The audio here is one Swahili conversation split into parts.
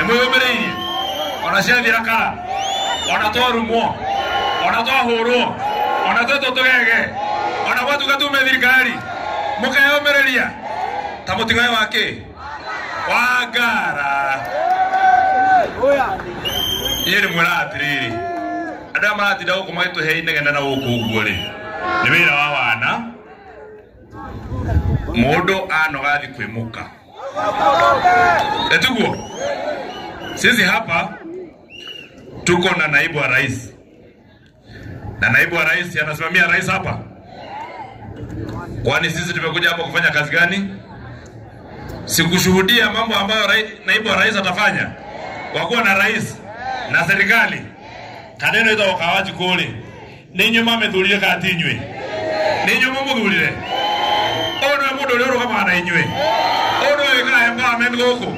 Nĩ mwĩyũmĩrĩirie ona ciathira kara ona twarumwo ona twahũrwo ona twetwo tũgege ona gwatuka tume thirikari mũkeyũmĩrĩria ta mũting'oe wa kĩ wa ngara. Niĩ ndĩmwĩraga atĩrĩrĩ, andũ aya maratinda gũkũ magĩtũhe inegene na gũkũ ũguo rĩ, nĩ wĩra wa wana. Mũndũ anoga athi kwĩmũka. Etiguo sisi hapa tuko na naibu wa rais, na naibu wa rais anasimamia rais hapa. Kwani sisi tumekuja hapa kufanya kazi gani? Sikushuhudia mambo ambayo naibu wa rais atafanya kwa kuwa na rais na serikali. Kaneno ito wakawaji kule ninyu mamethurire kati inywe ninyu mumuthurire ũyũ nĩwe mũndũ ũrĩa ũrũgamaga na inyuĩ, ũyũ nĩwe wĩkaga empowerment gũkũ,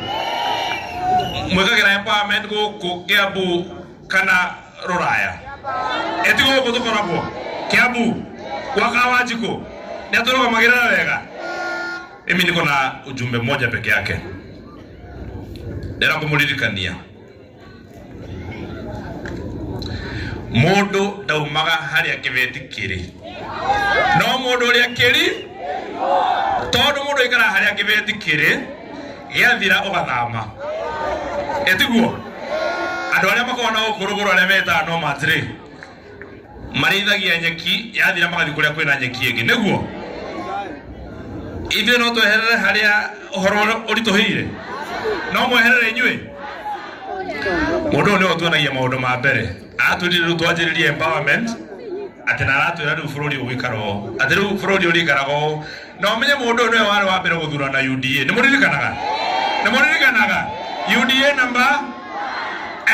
mwĩkagĩra empowerment gũkũ Kiambu kana Rũraya, ĩti gũkũ tũkoragwo Kiambu kwa Kawanjikũ nĩatũrũgamagĩrĩra wega. Mimi niko na ujumbe mmoja peke yake, ndĩrenda kũmũririkania mũndũ ndaumaga harĩa kĩbeti kĩrĩ, no mũndũ ũrĩa kĩri tondu mundu ikara haria kibeti kiri giathira ugathama. Etiguo andu aria makoragwo na gũkũ rũgũrũ aria metaga nomads rĩ, marĩithagia nyeki yathira magathiĩ kũrĩa kwĩna nyeki ĩngĩ. Nĩguo ithuĩ no tweherere harĩa ũhoro ũritũhĩire, no mweherere inyuĩ. Mũndũ ũyũ nĩwe ũtuonagia maũndũ ma mbere, atwĩrire rĩu twanjĩrĩrie empowerment, atĩ na aratwĩra rĩu bũrũri ũgũikara ũũ, atĩ rĩu bũrũri ũrĩikaraga ũũ. Na ũmenye mũndũ ũyũ nĩwe warĩ wa mbere gũthurana UDA. Nĩ mũririkanaga? Nĩ mũririkanaga? UDA number,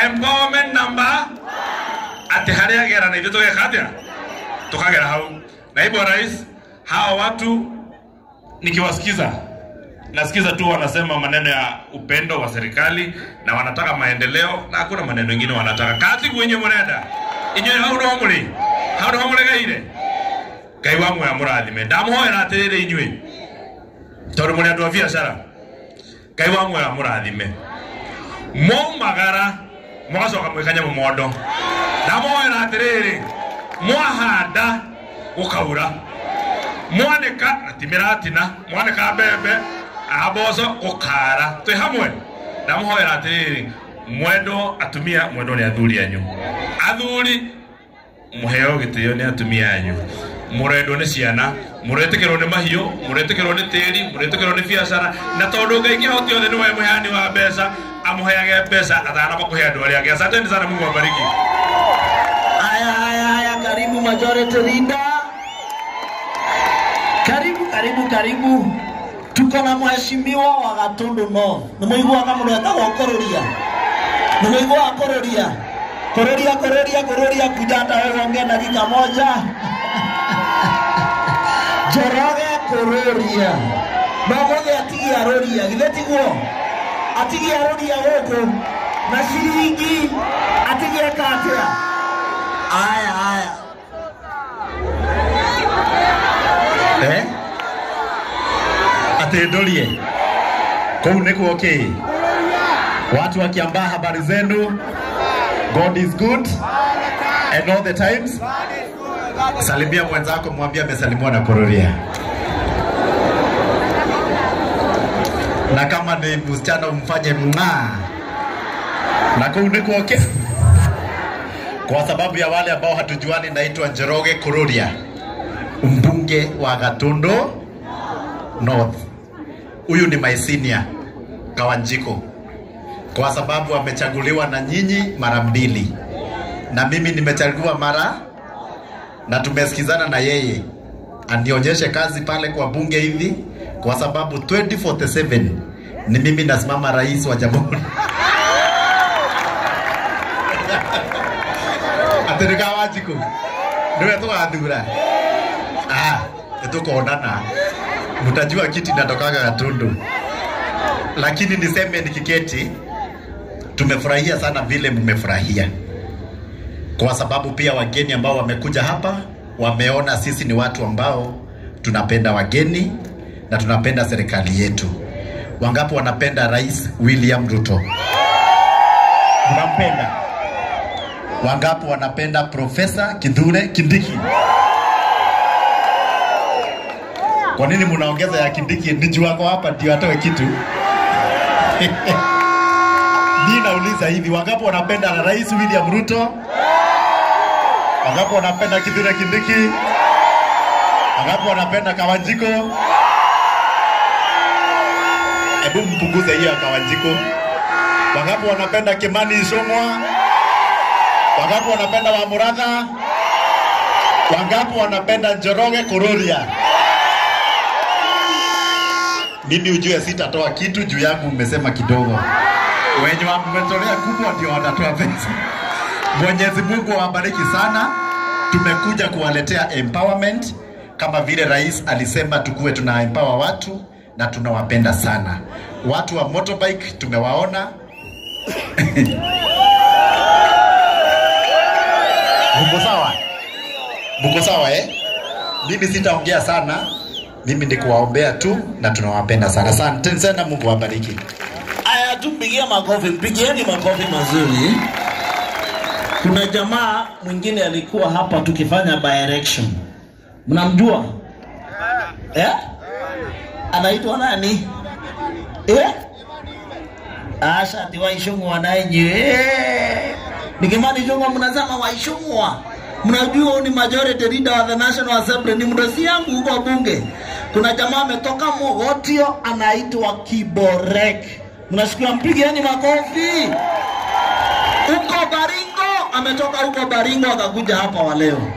empowerment number, atĩ harĩa agera na ithuĩ tũgeka atĩa? Tukagera hau. Naibu wa rais, hawa watu nikiwasikiza nasikiza tu wanasema maneno ya upendo wa serikali na wanataka maendeleo na hakuna maneno mengine wanataka. Kati kwenye murenda inyuĩ hau no mũrĩ, hau no mũregeire. Ngai wa muoyo amũrathime. Ndamũhoera atĩrĩrĩ inyuĩ tondũ mũrĩ andũ a biacara, Ngai wa muoyo amũrathime. Mwaumagara mũgacoka mwĩka nyamũ mondo. Ndamũhoera atĩrĩrĩ, mwahanda gũkaura, mwanĩka na ti mĩratina, mwanĩka mbembe amboco gũkara, twĩ hamwe. Ndamũhoera atĩrĩrĩ, mwendwo atumia, mwendwo nĩ athuri anyu, athuri muheo gĩtĩo nĩ atumia anyu, mũrendwo nĩ ciana, mũretĩkĩrwo nĩ mahiũ, mũretĩkĩrwo nĩ tĩri, mũretĩkĩrwo nĩ biacara. Na tondũ Ngai kĩhoti othe nĩwe mũheani wa mbeca, amũheage mbeca atanamba kũhe andũ arĩa angĩ. Asanteni sana, Mungu awabariki. Haya, haya, haya, karibu majority leader. Karibu, karibu, karibu. Tuko na mheshimiwa wa Gatundu North. Nĩ mũiguaga mũndũ etagwo Kũrũria? Nĩ mũiguaga Kũrũria? Kũrũria, Kũrũria, Kũrũria, kuja hata wewe ongea dakika moja. Njoroge Kũrũria. No mũthĩ atigie arũria, githĩ tiguo? Atigie arũria gũkũ na ciringi atigie eka atĩa? Aya, aya. Eh? Atĩ ndorie kũu nĩkuo kĩ? Watu wa Kiambaa, habari zenu? God is good and all the times. Salimia mwenzako, mwambie amesalimiwa na Kururia. Na kama ni msichana umfanye mng'aa. Na kũu nĩkuo kĩ? Kwa sababu ya wale ambao hatujuani, naitwa Njoroge Kururia, mbunge wa Gatundu North. Huyu ni my senior Kawanjiko, kwa sababu amechaguliwa na nyinyi mara mbili na mimi nimechaguliwa mara, na tumesikizana na yeye anionyeshe kazi pale kwa bunge hivi, kwa sababu 2047 ni mimi nasimama rais wa jamhuri. Atĩ nĩ Kawanjikũ nĩwe tũgathura. Ah, nĩtũkonana, mtajua kiti natokaga Gatundu. Lakini niseme nikiketi, tumefurahia sana vile mmefurahia, kwa sababu pia wageni ambao wamekuja hapa wameona sisi ni watu ambao tunapenda wageni na tunapenda serikali yetu. Wangapi wanapenda Rais William Ruto? Mnampenda? Wangapi wanapenda Profesa Kithure Kindiki? Kwa nini mnaongeza ya Kindiki? Ni wako hapa ndio atoe kitu. Mimi nauliza hivi, wangapi wanapenda Rais William Ruto? Wangapi wanapenda Kithure Kindiki? Wangapi wanapenda Kawanjiko? Hebu mpunguze hiyo ya Kawanjiko. Wangapi wanapenda Kimani Ichung'wa? Wangapi wanapenda Wamuratha? Wangapi wanapenda Njoroge Kururia? Mimi ujue sitatoa kitu juu yangu, mmesema kidogo. Wenye wametolea kubwa ndio watatoa pesa. Mwenyezi Mungu awabariki sana. Tumekuja kuwaletea empowerment kama vile rais alisema tukue tuna empower watu, na tunawapenda sana. Watu wa motorbike tumewaona. Mko sawa? Mko sawa eh? Mimi sitaongea sana. Mimi ni kuwaombea tu na tunawapenda sana. Asante sana, Mungu awabariki. Aya, tumpigie makofi, mpigieni makofi mazuri. Kuna jamaa mwingine alikuwa hapa tukifanya by election. Mnamjua? Eh? Anaitwa nani? Eh? Asha ati Waishung'wa na yenyewe. Ni Kimani Ichung'wa, mnasema Waishung'wa. Mnajua ni majority leader wa the National Assembly, ni mdosi yangu huko bunge. Kuna jamaa ametoka Mogotio anaitwa Kiborek. Mnasikia, mpigieni makofi. Huko Baringo, ametoka huko Baringo akakuja hapa wa leo.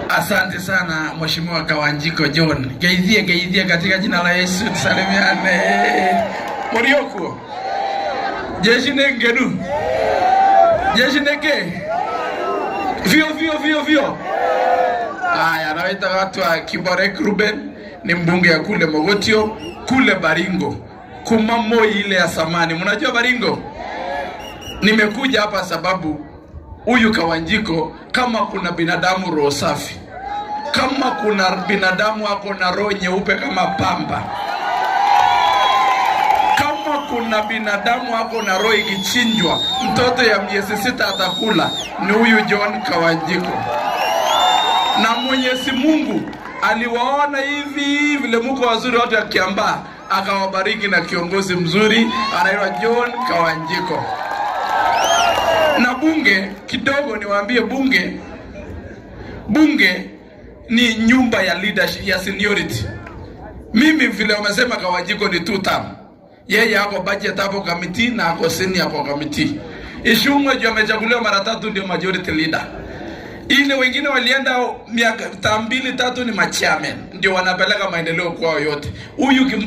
Asante sana Mheshimiwa Kawanjiko John. Geithie geithie katika jina la Yesu tusalimiane. Murioko. Jeshi nengenu. Jeshi neke. Vio vio vio vio. Aya, nawaita watu wa Kiborek Ruben, ni mbunge ya kule Mogotio, kule Baringo. Kumamo ile ya samani. Mnajua Baringo? Nimekuja hapa sababu huyu Kawanjiko, kama kuna binadamu roho safi, kama kuna binadamu ako na roho nyeupe kama pamba, kama kuna binadamu ako na roho ikichinjwa mtoto ya miezi 6 atakula, ni huyu John Kawanjiko. Na Mwenyezi Mungu aliwaona hivi vile mko wazuri watu ya Kiambaa, akawabariki na kiongozi mzuri anaitwa John Kawanjiko. Na bunge kidogo niwaambie, bunge ni nyumba ya leadership, ya seniority. Mimi vile wamesema Kawanjiko ni 2 term. Yeye hapo budget hapo committee na ako senior kwa committee. Ichung'wa juu amechaguliwa mara 3 ndio majority leader. Ile wengine walienda miaka 2 3 ni machairman, ndio wanapeleka maendeleo kwao yote.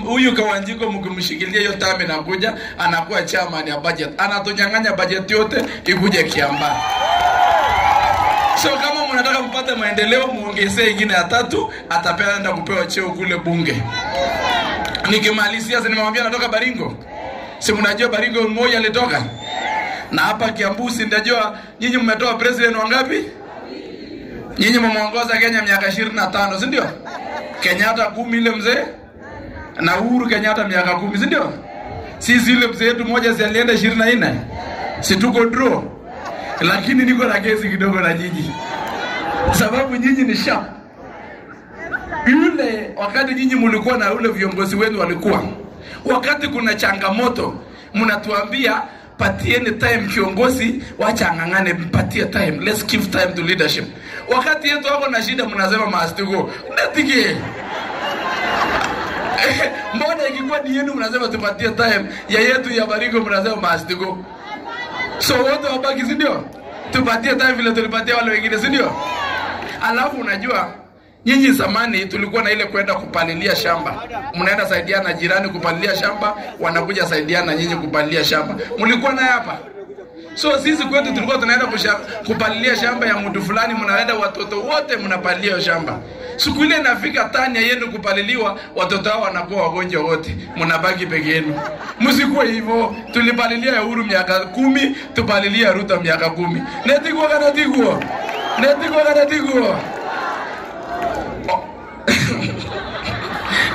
Huyu Kawanjiko mkimshikilia hiyo term inakuja anakuwa chairman ya budget. Anatunyang'anya budget yote ikuje Kiambaa. So kama mnataka mpate maendeleo muongezee ingine ya 3, atapenda kupewa cheo kule bunge. Nikimalizia, si nimemwambia natoka Baringo. Si mnajua Baringo mmoja alitoka? Na hapa Kiambu si ndajua nyinyi mmetoa president wangapi? Nyinyi mmeongoza Kenya miaka 25, si ndio? Kenyatta 10 ile mzee na Uhuru Kenyatta miaka 10, si ndio? Sisi ile mzee yetu mmoja si alienda 24. Si tuko draw. Lakini niko na kesi kidogo na nyinyi. Sababu nyinyi ni sharp. Yule wakati nyinyi mlikuwa na yule viongozi wenu walikuwa, wakati kuna changamoto mnatuambia patieni time kiongozi, wacha angangane, mpatie time, let's give time to leadership. Wakati yetu wako na shida mnasema must go. Natike. Mbona ikikuwa ni yenu mnasema tupatie time, ya yetu ya Baringo mnasema must go. So wote wabaki, si ndio? Tupatie time vile tulipatia wale wengine, si ndio? Alafu unajua nyinyi zamani tulikuwa na ile kwenda kupalilia shamba. Mnaenda saidiana jirani kupalilia shamba, wanakuja saidiana nyinyi kupalilia shamba. Mlikuwa naye hapa. So sisi kwetu tulikuwa tunaenda kupalilia shamba ya mtu fulani, mnaenda watoto wote mnapalilia shamba. Siku ile inafika tani yenu kupaliliwa, watoto hao wanakuwa wagonjwa wote, mnabaki peke yenu. Msikuwe hivyo. Tulipalilia Uhuru miaka 10, tupalilia Ruto miaka 10. Netiguo kana tiguo. Netiguo kana tiguo.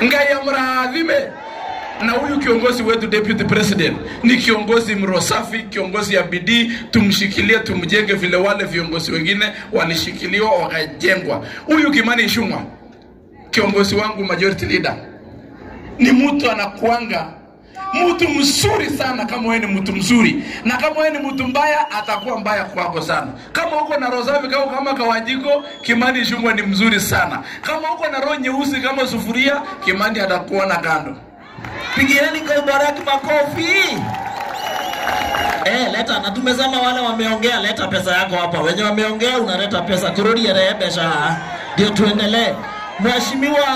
Ngai amrathime. Na huyu kiongozi wetu deputy president ni kiongozi mrosafi, kiongozi ya bidii, tumshikilie, tumjenge vile wale viongozi wengine walishikiliwa wakajengwa. Huyu Kimani Ichung'wah, kiongozi wangu majority leader, ni mtu anakuanga mtu mzuri sana kama wewe ni mtu mzuri, na kama wewe ni mtu mbaya atakuwa mbaya kwako sana. Kama uko na roho safi kama Kawanjiko, Kimani Ichung'wah ni mzuri sana. Kama uko na roho nyeusi kama sufuria, Kimani atakuwa na kando. Pigieni Kabaraki makofi. Leta, na tumesema wale wameongea, leta pesa yako hapa. Wenye wameongea unaleta pesa. Kurudi ya pesa. Ndio tuendelee. Mheshimiwa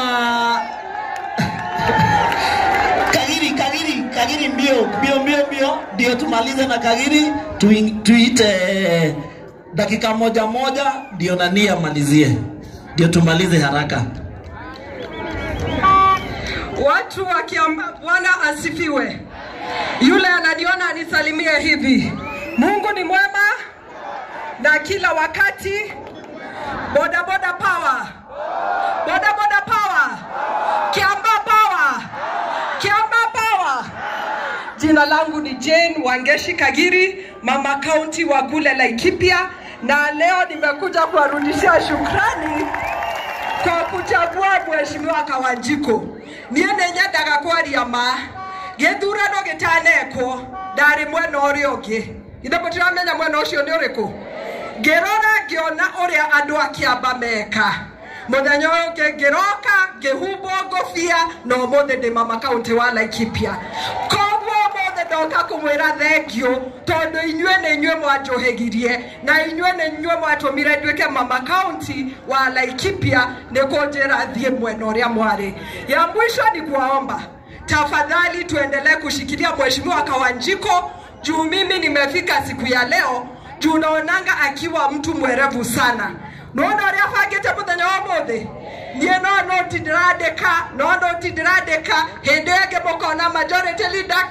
Kagiri mbio mbio mbio mbio, ndio tumalize na Kagiri, tuite dakika moja moja ndio nani amalizie. Ndio tumalize haraka. Watu wa Kiambaa, Bwana asifiwe. Yule ananiona anisalimie hivi. Mungu ni mwema na kila wakati. Boda boda power. Boda boda power. Kiambaa power. Kiambaa power. Jina langu ni Jane Wangeshi Kagiri, mama county wa kule Laikipia, na leo nimekuja kuwarudishia shukrani kwa kuchagua Mheshimiwa Kawanjiko. Niĩ nĩ nyendaga kwaria ma gĩthurano gĩtanekwo ndarĩ mwena ũrĩa ũngĩ. Githĩ mũtiramenya mwena ũcio nĩ ũrĩkũ? Ngĩrora ngĩona ũrĩa andũ a Kiambaa meka. Mũthenya ũyũ ũngĩ ngĩroka ngĩhumbwo ngũbia na ũmũthĩ ndĩ mama county wa Laikipia. Koguo ũmũthĩ ndoka kũmwĩra thengiũ tondũ inyuĩ nĩ inyuĩ mwanjũhĩgirie na inyuĩ nĩ inyuĩ mwatũmire nduĩke mama county wa Laikipia nĩ kũnjĩra thiĩ mwena ũrĩa mwarĩ. Ya mwisho ni kuwaomba tafadhali tuendelee kushikilia Mheshimiwa Kawanjiko juu mimi nimefika siku ya leo juu naonanga akiwa mtu mwerevu sana. Nona ũrĩa bangĩte mũthenya wa ũmũthĩ, niĩ no noti ndĩrandĩka, no noti ndĩrandĩka, hĩndĩ ĩyo ĩngĩ mũkona majority leader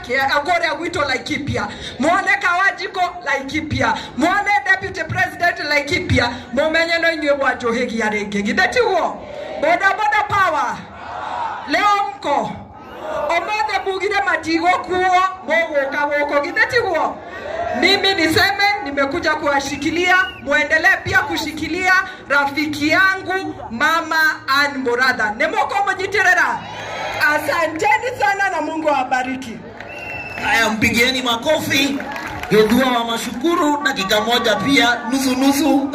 kũrĩa gwitũ Laikipia, muone Kawanjiko Laikipia, muone deputy president Laikipia, mũmenye no inyuĩ mwanjũhĩgia rĩngĩ. Githĩ tiguo? Boda boda power. Leo mko ũmũthĩ mugire matigũkuo, mũgũka gũkũ, githĩ tiguo? Mimi niseme nimekuja kuwashikilia, muendelee pia kushikilia rafiki yangu Mama Ann Muratha. Nimoko mnyitirera. Asanteni sana na Mungu awabariki. Haya, mpigieni makofi. Gethua wa mashukuru dakika moja pia, nusu nusu.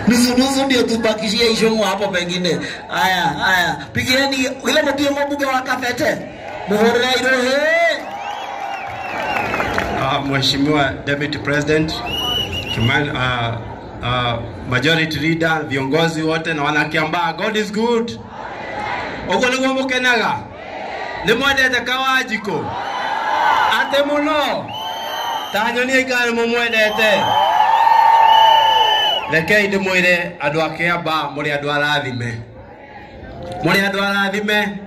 Nusu nusu ndio tubakishie Ichung'wah hapo pengine. Haya, haya. Pigieni ile mtie mbuge wa Kabete. Muhorera irohe. Mheshimiwa Deputy President, Kimani, Majority Leader, viongozi wote na wana Kiambaa, God is good. Uguo niguo mukenaga? Nĩ mwendete Kawanjiko? Ate mũno? Ta nyonie ikara nĩ mũmwendete. Rekei ndĩmwĩre andũ a Kiambaa mũrĩ andũ arathime. Mũrĩ andũ arathime.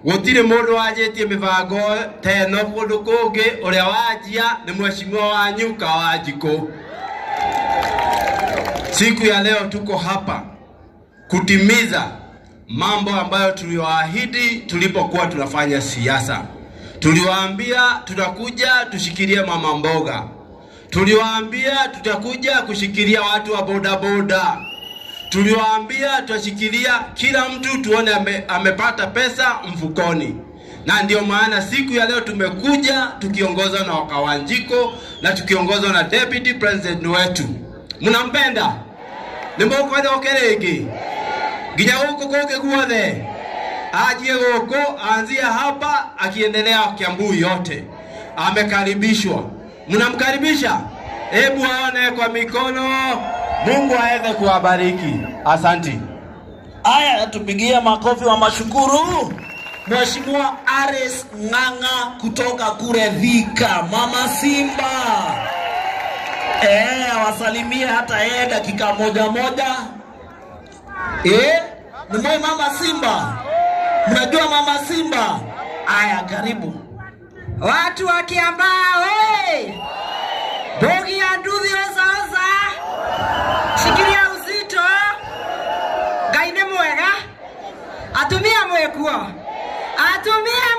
Gũtirĩ mũndũ wanjĩtie mĩbango ta ĩno kũndũ kũngĩ, ũrĩa wanjia nĩ mheshimiwa wanyu Kawanjiko. Siku ya leo tuko hapa kutimiza mambo ambayo tuliwaahidi tulipokuwa tunafanya siasa. Tuliwaambia tutakuja tushikilie mama mboga. Tuliwaambia tutakuja kushikilia watu wa boda boda. Tuliwaambia tutashikilia kila mtu tuone amepata pesa mfukoni. Na ndio maana siku ya leo tumekuja tukiongozwa na Kawanjiko na tukiongozwa na Deputy President wetu. Mnampenda? Nĩmũkwenda oke rĩngĩ? Nginya gũkũ kũngĩ guothe. Ajie gũkũ, anzia hapa akiendelea Kiambu yote. Amekaribishwa. Mnamkaribisha? Hebu aone kwa mikono. Mungu aweze kuwabariki. Asanti. Aya, tupigie makofi wa mashukuru. Mheshimiwa Aris Ng'ang'a kutoka kule Thika, Mama Simba. Wasalimie hata yeye dakika moja moja. Ni Mama Simba. Mnajua Mama Simba? Aya, karibu. Watu wa Kiambaa, oi! Bogi ya nduthi oza oza. Shikilia uzito. Ngai nĩ mwega. Atumia mwĩkuo. Atumia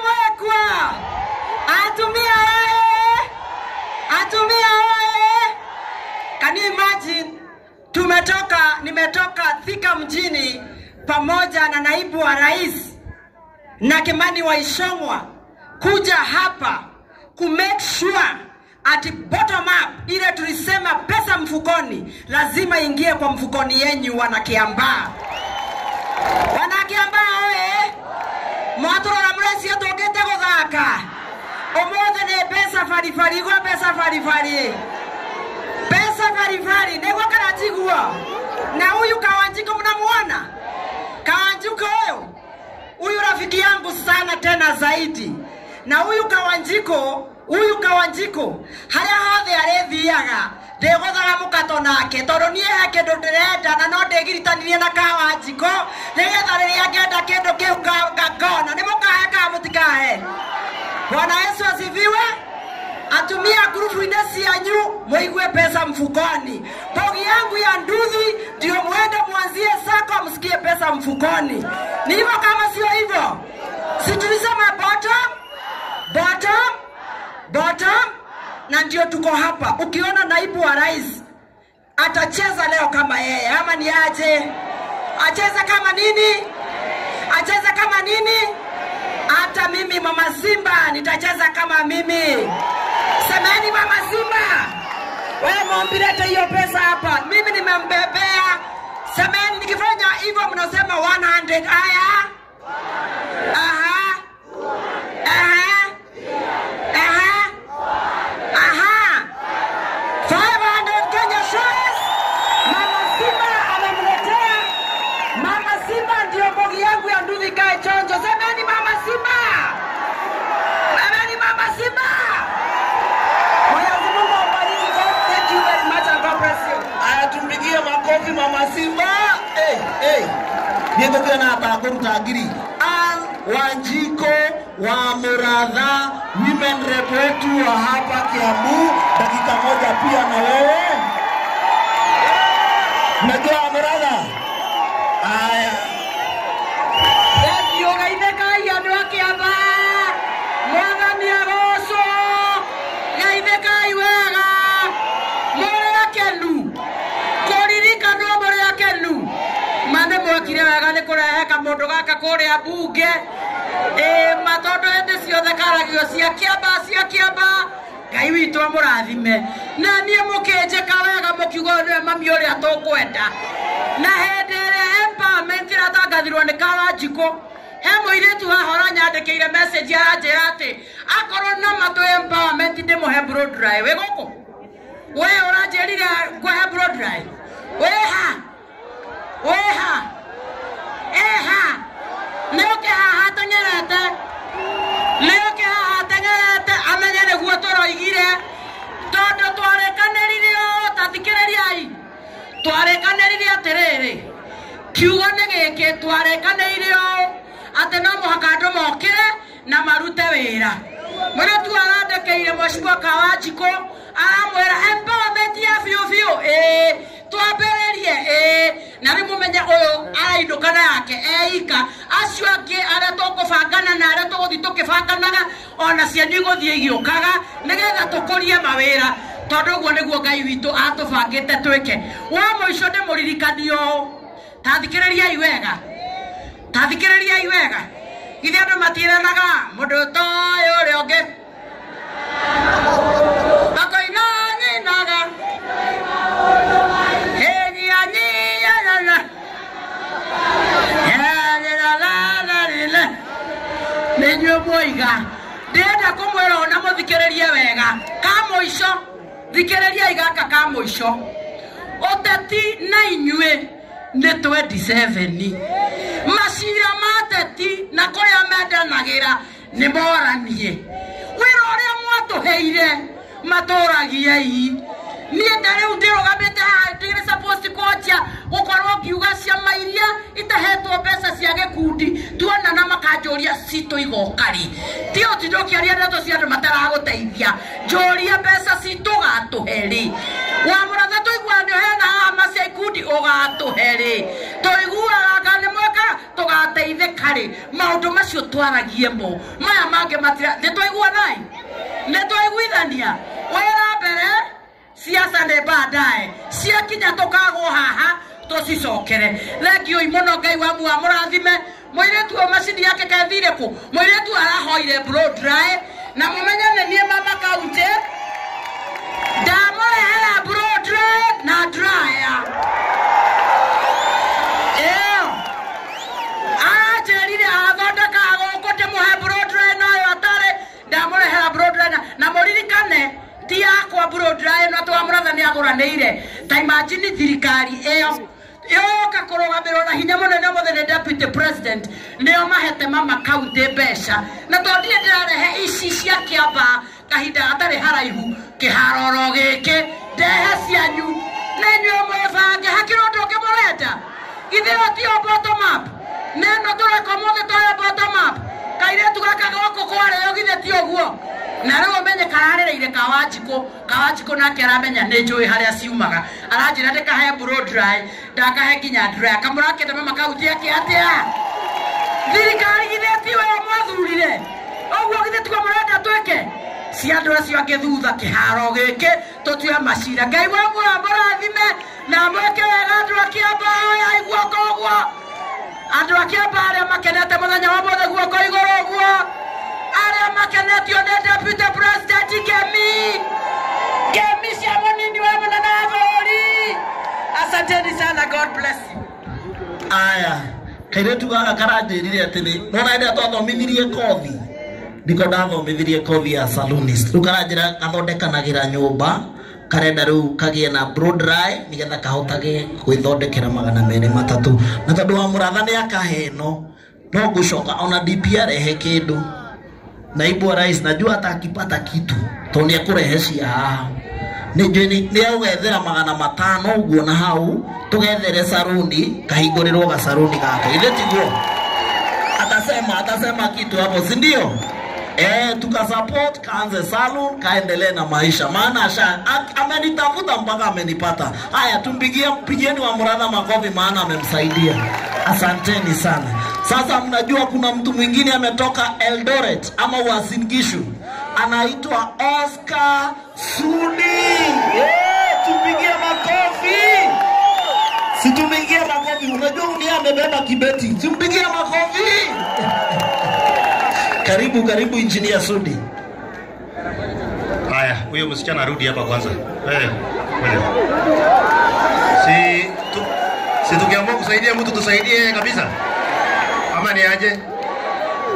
Nimetoka Thika mjini pamoja na naibu wa rais na Kimani wa Ichung'wa kuja hapa ku make sure ati bottom up ile tulisema pesa mfukoni lazima ingie kwa mfukoni yenyu wana Kiambaa. Wana Kiambaa oe! Mwaturora murecia tũkĩte gũthaka. Ũmũthĩ nĩ mbeca baribari, igua mbeca baribari. Pesa baribari, nĩguo kana tiguo? Na huyu Kawanjiko mnamuona? Kawanjiko huyu. Huyu rafiki yangu sana tena zaidi. Na huyu Kawanjiko, harĩa hothe arĩthiaga, ndĩgũthaga mũkato nake, tondũ niĩ he kĩndũ ndĩrenda na no ndĩgiritanirie na Kawanjiko, nĩgetha rĩrĩa ngenda kĩndũ kĩu ngona. Nĩ mũkahe kana mũtikahe? Bwana Yesu asifiwe. Atumia grupu-inĩ cianyu muigue pesa mfukoni. Bogi yangu ya nduthi ndio muende muanzie sako msikie pesa mfukoni. Ni hivyo kama sio hivyo? Si tulisema bottom, bottom, bottom, na ndio tuko hapa. Ukiona naibu wa rais atacheza leo kama yeye, ama ni aje? Acheza kama nini? Acheza kama nini? Hata mimi Mama Simba nitacheza kama mimi. Semeni Mama Simba. Wewe mwambie hiyo pesa hapa. Mimi nimembebea. Semeni nikifanya hivyo mnasema 100. Aya. Aha. Aha. Aha. Aha. 500 Kenya shillings. Mama Simba amemletea. Mama Simba ndio bogi yangu ya nduthi kae chonjo. Semeni Mama Simba. Semeni Mama Simba. Mwenyezi Mungu awabariki. Thank you very much and God bless you. Aya, tumpigie makofi Mama Simba. Hey, hey. Niĩ na hapa kũruta ngiri. Ann Wanjiko wa Muratha, women rep wetu wa hapa Kiambu, dakika moja pia na wewe. Unajua Muratha? Aya. Thank you geithĩkai andũ a Kiambaa. Mwathani agocwo. Geithĩkai wega. Mũrĩ akenu. Kũririkanwo mũrĩ akenu. Ma nĩ mwekire wega nĩ kũrehe kamũndũ gaka kũrĩa mbunge. Ĩĩ ma tondũ hĩndĩ ciothe karagio cia Kiambaa cia Kiambaa. Ngai witũ amũrathime. Na niĩ mũkĩnjĩka wega mũkiuga ũyũ nĩwe mami ũrĩa tũkwenda. Na hĩndĩ ĩrĩa empowerment ĩratangathirwo nĩ Kawanjikũ, he mũirĩtu haha ũranyandĩkĩire message aranjĩra atĩ akorwo no matũ empowerment ndĩmũhe blow dry. Wĩ gũkũ? We ũranjĩrire ngũhe blow dry? Wĩ ha? Wĩ ha? Ĩ ha? Nĩ ũke haha ateng'erete. Nĩ ũke haha ateng'erete amenye nĩguo tũroigire. Tondũ twarĩkanĩrire ũũ, ta thikĩrĩriai. Twarĩkanĩrire atĩrĩrĩ, kiugo nĩ gĩkĩ, twarĩkanĩire ũũ atĩ no mũhaka andũ mokĩre na marute wĩra. Mũirĩtu arandĩkĩire Mheshimiwa Kawanjikũ aramwĩra empowerment ya biũ biũ, ĩĩ twambĩrĩrie, ĩĩ na rĩu mũmenye ũyũ arainũka na yake eika. Acio angĩ arĩa tũkũbangana na arĩa tũgũthiĩ tũkĩbanganaga ona cianyu igũthiĩ igĩũkaga nĩgetha tũkũrie mawĩra, tondũ ũguo nĩguo Ngai witũ atũbangĩte twĩke. Wa mũico ndĩmũririkanie ũũ, ta thikĩrĩriai wega, ta thikĩrĩriai wega. Githĩ andũ matiranaga mũndũ ũtoĩ ũrĩa ũngĩ makoina nyinaga nĩnyuĩ mwoiga. Ndĩrenda kũmwĩra ũũ na mũthikĩrĩrie wega. Ka mũico, thikĩrĩriai gaka ka mũico. Ũteti na inyuĩ nĩ 27. Macira ma ateti na kũrĩa mendanagĩra nĩ moranie. Wĩra ũrĩa mwatũheire matũragiei. Niĩ ta rĩu ndĩrũgamĩte haha ndĩrĩ supposed kwanjia gũkorwo ngiuga ciama iria itahetwo mbeca cia gĩkundi tuona na makanjũria citũ igoka rĩ. Ti ũtinde ũkĩaria ndeto cia andũ mataragũteithia. Njũria mbeca citũ ũgatũhe rĩ. Wa Mũratha tũiguaga nĩ ũheanaga hama cia ikundi ũgatũhe rĩ. Tũiguaga anga nĩ mweka tũgateithĩka rĩ. Maũndũ macio twaragie mo. Maya mangĩ matira. Nĩ twaiguanai? Nĩ twaiguithania? Wĩra mbere Siasa nĩ baadaye. Ciakinya tũkagwo haha tũcicokere. Thengiũi mũno, Ngai wa muamũrathime. Mũirĩtu ũyũ macini yake kethire kũ? Mũirĩtu arahoire blow dry na mũmenye nĩ niĩ mama kaunti ndamũrehera blow dry na dryer. Ĩyo aranjĩrire athondekaga gũkũ ndĩmũhe blow dry noyo atarĩ ndamũrehera blow dry na mũririkane ti yakwa blow dry ĩno atĩ wa mũratha nĩ agũranĩire. Ta imagine thirikari ĩyo yoka kũrũgamĩrĩrwo na hinya mũnene ũmũthĩ nĩ deputy president, nĩo mahete mama kaunti mbeca, na tondũ ndirĩ ndĩrarehe ici cia Kĩambaa kahinda gatarĩ haraihu kĩharoro gĩkĩ ndehe cianyu na inyuĩ mwĩbange hakĩrĩ ũndũ ũngĩ mũrenda. Githĩ ĩyo tiyo bottom up? Neno tũreka ũmũthĩ toyo bottom up. Kairĩtu gaka gũkũ kwarĩo githĩ ti ũguo? Na rĩu ũmenye kararĩrĩire Kawanjikũ. Kawanjikũ nake aramenya nĩ njũĩ harĩa ciumaga, aranjĩra ndĩkahe blow dry, ndakahe nginya dryer. Kamũrakĩte mama kaunti ake atĩa? Thirikari githĩ ti we mwathurire? Ũguo githĩ tiguo mũrenda twĩke? Cia andũ acio angĩ thutha kĩharo gĩkĩ tũtue macira. Ngai wa muoyo mũrathime na mwĩke wega andũ a Kĩambaa. Oyai guoko ũguo andũ a Kĩambaa arĩa makenete mũthenya wa ũmũthĩ, guoko igũrũ ũguo arĩa makenetio nĩ deputy president Kemi. Kemi cia mũnini wa mũnene wa bũrũri. Asanteni sana, God bless you. Aya, kairĩtu gaka karanjĩrire atĩ nĩ nona hĩndĩ ĩrĩa twathomithirie kothi, niko ndathomithirie kothi ya salonist, rĩu karanjĩra gathondekanagĩra nyũmba, karenda rĩu kagĩe na blow dry nĩgetha kahotage gwĩthondekera 203, na tondũ wa mũratha nĩ akahe ĩno no ngũcoka ona DP arehe kĩndũ. Naibu wa rais najua hata akipata kitu tondũ nĩ ekũrehe cia haha nĩ njũĩ nĩ egwethera 500 ũguo, na hau tũgethere saruni kahingũrĩrwo gacaruni gake, githĩ tiguo? Atasema kitu hapo, si ndio? Tukasupport kaanze salon kaendelee na maisha, maana amenitafuta mpaka amenipata. Haya, tumpigie, mpigieni wa Muratha makofi maana amemsaidia. Asanteni sana. Sasa mnajua kuna mtu mwingine ametoka Eldoret ama Uasin Gishu, anaitwa Oscar Sudi. Tupigie makofi. Situpigie makofi. Unajua huyu amebeba kibeti. Tumpigie makofi. Karibu, karibu Engineer Sudi. Haya, huyo msichana arudi hapa kwanza. Si tukiamua kusaidia mtu tusaidie kabisa. Ama ni aje?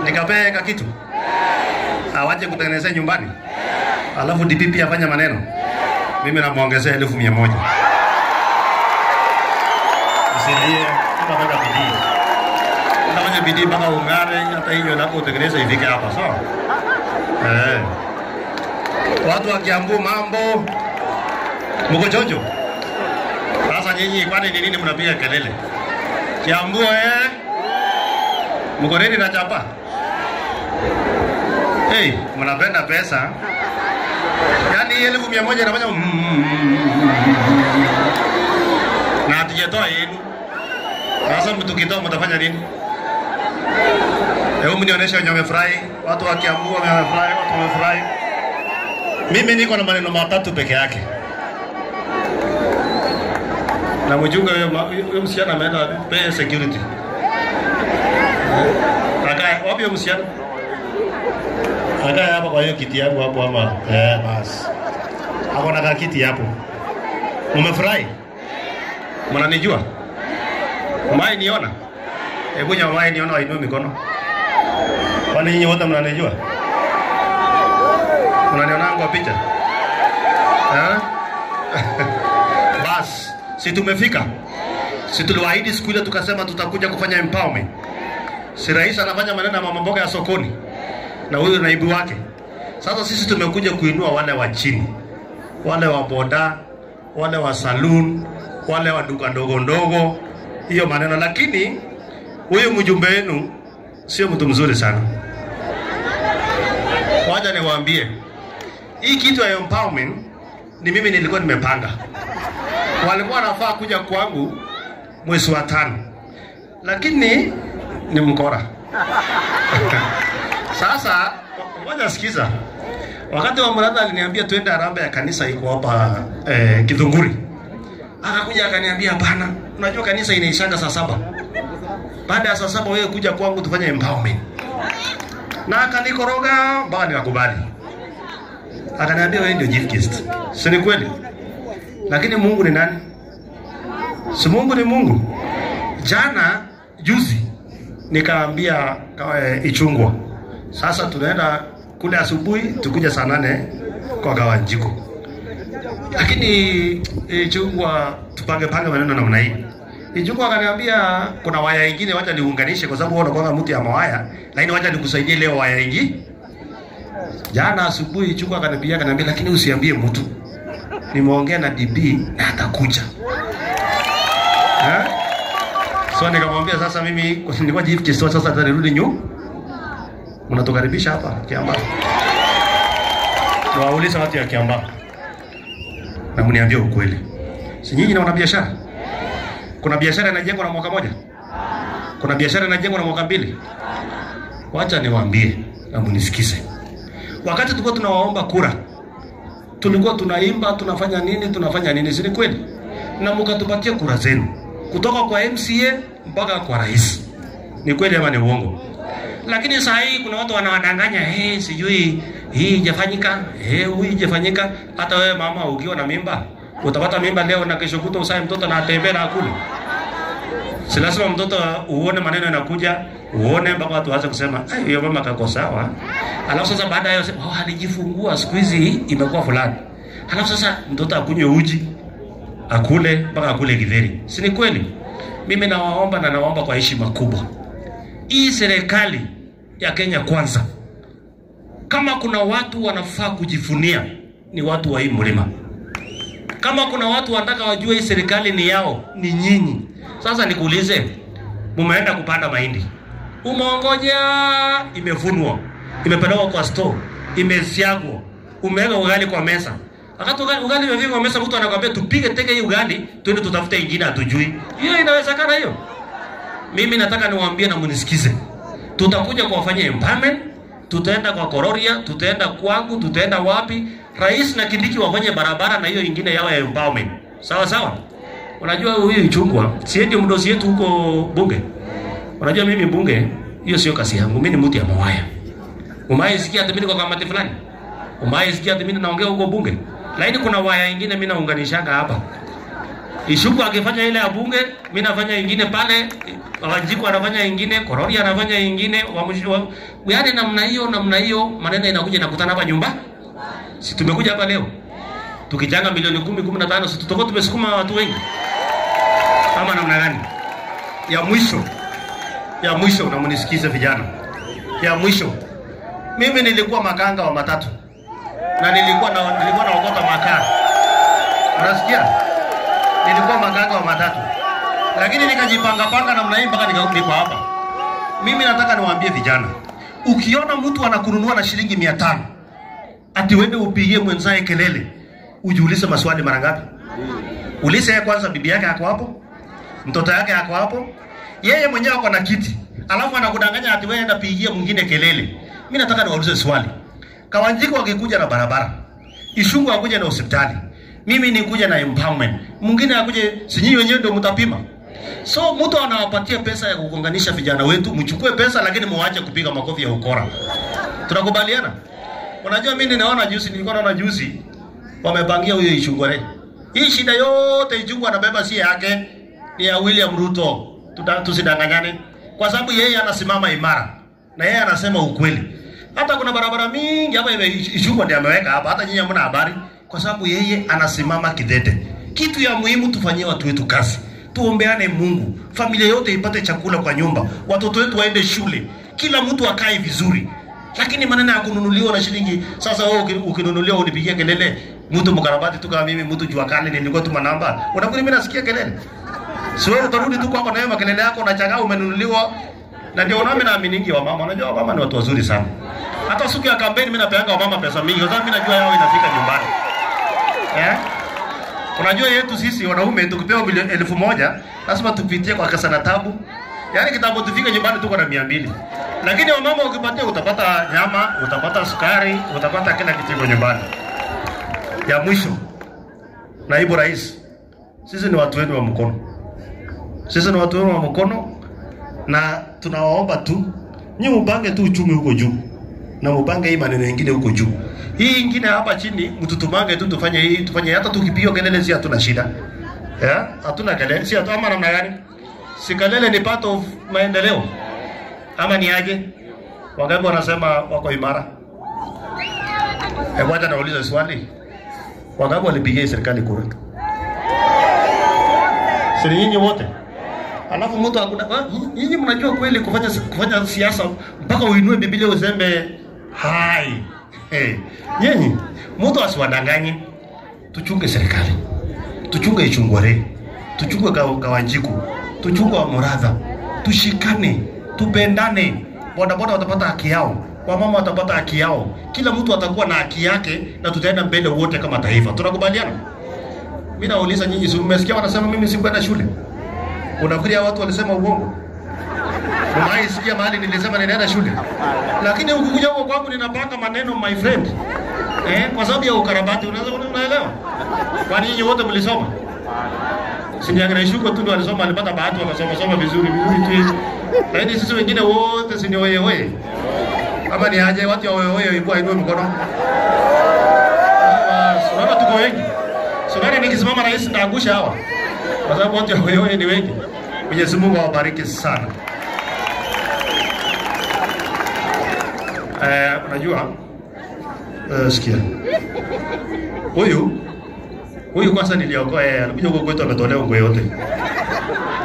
Nikapee kitu. Awache kutengenezea nyumbani. Alafu DPP afanya maneno. Mimi namuongezea 1,100. Usilie, tutafanya bidii. Tutafanya bidii mpaka ung'are, hata hiyo lako utengeneze ifike hapa, sawa? Watu wa Kiambu mambo. Mko chonjo? Sasa nyinyi kwani ni nini mnapiga kelele? Kiambu Mko ready na chapa? Hey, mnapenda pesa. Yaani 1,100 inafanya na hatujatoa yenu. Sasa mtukitoa mtafanya nini? Hebu mnionyeshe wenye wamefurahi. Watu wa Kiambu wamefurahi, watu wamefurahi. Mimi niko na maneno matatu peke yake. Na mjunga huyo msichana ameenda pay security. Akae wapi huyo msichana? Akae hapa kwa hiyo kiti yangu hapo ama basi. Hapo na kiti hapo. Mmefurahi? Mnanijua? Mmai niona? Hebu nyamai niona wainue mikono. Kwani nyinyi wote mnanijua? Mnaniona kwa picha? Bas, si tumefika? Si tuliwaahidi siku ile tukasema tutakuja kufanya empowerment. Si rais anafanya maneno ya mama mboga ya sokoni na huyu naibu wake. Sasa sisi tumekuja kuinua wale wa chini, wale wa boda, wale wa saloon, wale wa duka ndogo ndogo, hiyo maneno. Lakini huyu mjumbe wenu sio mtu mzuri sana. Wacha niwaambie, hii kitu ya empowerment ni mimi nilikuwa nimepanga. Walikuwa wanafaa kuja kwangu mwezi wa 5, lakini ni mkora. Sasa ngoja sikiza. Wakati wa Muratha aliniambia twende harambee ya kanisa iko hapa Kithunguri. Akakuja akaniambia hapana, unajua kanisa inaishanga saa 7. Baada ya saa 7 wewe kuja kwangu tufanye empowerment. Na akanikoroga mpaka nikakubali. Akaniambia wewe ndio chief guest. Si ni kweli? Lakini Mungu ni nani? Si Mungu ni Mungu. Jana juzi nikaambia Ichungwa, sasa tunaenda kule asubuhi, tukuja saa 8 kwa Kawanjiko. Lakini Ichungwa tupange pange maneno namna hii. Ichungwa akaniambia kuna waya nyingine wacha niunganishe kwa sababu wewe unakuwa mtu ya mawaya, lakini wacha nikusaidie leo waya nyingine. Jana asubuhi Ichungwa akanipigia akaniambia lakini usiambie mtu. Nimeongea na DB na atakuja. Eh? So nikamwambia sasa mimi nilikuwa chief guest, sasa nitarudi nyu. Mnatukaribisha hapa Kiambaa. Niwaulize watu ya Kiambaa. Na mniambie ukweli. Si nyinyi ni wanabiashara? Kuna biashara inajengwa na mwaka moja? Kuna biashara inajengwa na mwaka 2? Wacha niwaambie na mnisikize. Wakati tulikuwa tunawaomba kura, tulikuwa tunaimba, tunafanya nini, si ni kweli? Na mkatupatia kura zenu kutoka kwa MCA mpaka kwa rais. Ni kweli ama ni uongo? Lakini saa hii kuna watu wanawadanganya, hey, sijui hii haijafanyika, hey, huyu haijafanyika. Hata wewe mama ukiwa na mimba, utapata mimba leo na kesho kutwa usae mtoto na atembee na akule. Si lazima mtoto uone maneno yanakuja, uone mpaka watu waanze kusema, "Ai, hiyo mama kako sawa." Alafu sasa baada ya hiyo, "Oh, alijifungua siku hizi imekuwa fulani." Alafu sasa mtoto akunywe uji, akule mpaka akule githeri. Si ni kweli? Mimi nawaomba na nawaomba kwa heshima kubwa. Hii serikali ya Kenya Kwanza, kama kuna watu wanafaa kujifunia ni watu wa hii mlima. Kama kuna watu wanataka wajue hii serikali ni yao, ni nyinyi. Sasa nikuulize, mumeenda kupanda mahindi, umeongoja imevunwa, imepelekwa kwa store, imesiagwa, umeweka ugali kwa meza. Wakati ugali umefika kwa meza, mtu anakuambia tupige teke hii ugali, twende tutafute ingine hatujui. Hiyo inawezekana hiyo? Mimi nataka niwaambie na mnisikize. Tutakuja kuwafanyia empowerment, tutaenda kwa Kororia, tutaenda kwangu, tutaenda wapi? Rais na Kindiki wafanye barabara na hiyo ingine yao ya empowerment. Sawa sawa? Unajua huyu Ichungwa, si ndio mdosi yetu huko bunge? Unajua mimi bunge, hiyo sio kazi yangu. Mimi ni mtu ya mawaya. Umaisikia hata mimi kwa kamati fulani? Umaisikia hata mimi naongea huko bunge? Lakini kuna waya nyingine mimi naunganishaga hapa. Ichungwa akifanya ile ya bunge, mimi nafanya nyingine pale, Wanjiku anafanya nyingine, Kororia anafanya nyingine, yaani namna hiyo maneno inakuja inakutana hapa nyumba. Si tumekuja hapa leo. Tukichanga milioni 10, 15, si tutakuwa tumesukuma watu wengi. Ama namna gani? Ya mwisho na mnisikize vijana. Ya mwisho. Mimi nilikuwa makanga wa matatu. Na nilikuwa naokota makaa. Unasikia? Nilikuwa makanga wa matatu. Lakini nikajipanga panga namna hii mpaka niko hapa. Mimi nataka niwaambie vijana, ukiona mtu anakununua na shilingi 500, ati uende upigie mwenzae kelele, ujiulize maswali mara ngapi? Ulize yeye kwanza, bibi yake ako hapo? Mtoto yake ako hapo? Yeye mwenyewe ako na kiti. Alafu anakudanganya ati wewe enda pigie mwingine kelele. Mimi nataka niwaulize swali. Kawanjiko akikuja na barabara, Ichungwa akuja na hospitali, mimi nikuja na empowerment, mwingine akuje, si nyinyi wenyewe ndio mtapima? So mtu anawapatia pesa ya kuunganisha vijana wetu, mchukue pesa lakini muache kupiga makofi ya ukora. Tunakubaliana? Unajua mimi ninaona juzi, nilikuwa naona juzi wamepangia huyo Ichungwa. Hii shida yote Ichungwa anabeba si yake, ni ya William Ruto. Tusidanganyane. Kwa sababu yeye anasimama imara na yeye anasema ukweli. Hata kuna barabara mingi hapa Ichungwa ndiye ameweka hapa, hata nyinyi hamna habari, kwa sababu yeye anasimama kidete. Kitu ya muhimu tufanyie watu wetu kazi. Tuombeane Mungu, familia yote ipate chakula kwa nyumba, watoto wetu waende shule, kila mtu akae vizuri. Lakini maneno ya kununuliwa na shilingi, sasa wewe ukinunuliwa unipigie kelele, mtu mkarabati tu kama mimi, mtu jua kali nilikuwa tu manamba. Unafikiri mimi nasikia kelele? Si wewe utarudi tu kwako na wewe makelele yako unachangaa umenunuliwa. Na ndio unaona mimi naamini wa mama, unajua mama ni watu wazuri sana. Hata siku ya kampeni mimi napeanga wa mama pesa mingi kwa sababu mimi najua yao inafika nyumbani. Eh? Unajua yetu sisi wanaume tukipewa 1,000 lazima tupitie kwa kasa na tabu. Yaani kitambo tufike nyumbani tuko na 200. Lakini wamama ukipatia utapata nyama, utapata sukari, utapata kila kitu nyumbani. Ya mwisho, naibu rais, sisi ni watu wenu wa mkono. Sisi ni watu wenu wa mkono na tunawaomba tu nyinyi mpange tu uchumi huko juu na mpange hii maneno mengine huko juu. Hii ingine hapa chini mtutumange tu tufanye hii, tufanye hata tukipiga kelele si hatuna shida. Yeah, hatuna kelele, si ama namna gani? Si kelele ni part of maendeleo. Ama ni aje? Wangapi wanasema wako imara? Hebu acha naulize swali. Wangapi walipigia serikali kura? Si nyinyi wote? Alafu mtu hakuna, nyinyi mnajua kweli kufanya siasa mpaka uinue Biblia useme hai. Hey, nyinyi mtu asiwadanganye. Tuchunge serikali. Tuchunge Ichungware. Tuchunge Kawanjiku. Tuchunge Muratha. Tushikane, tupendane. Bodaboda watapata haki yao, wamama watapata haki yao. Kila mtu atakuwa na haki yake na tutaenda mbele wote kama taifa. Tunakubaliana? Mimi nauliza nyinyi, si mmesikia wanasema mimi sikwenda shule? Unafikiria watu walisema uongo? Unaisikia mahali nilisema ninaenda shule? Lakini ukikuja huko kwangu ninapanga maneno my friend. Kwa sababu ya ukarabati unaweza unaelewa? Kwani nyinyi wote mlisoma? Sinyangaishuko tu ndio alisoma, alipata bahati akasoma soma vizuri vizuri tu. Lakini sisi wengine wote si ni oye oye. Ama ni aje watu wa oye oye ibua inue mkono. Unaona tuko wengi. Sio nikisimama rais nitaangusha hawa. Kwa sababu watu wa oye oye ni wengi. Mwenyezi Mungu awabariki sana. Unajua sikia. Huyu kwanza niliokoa yeye, alikuja huko kwetu ametolewa nguo yote.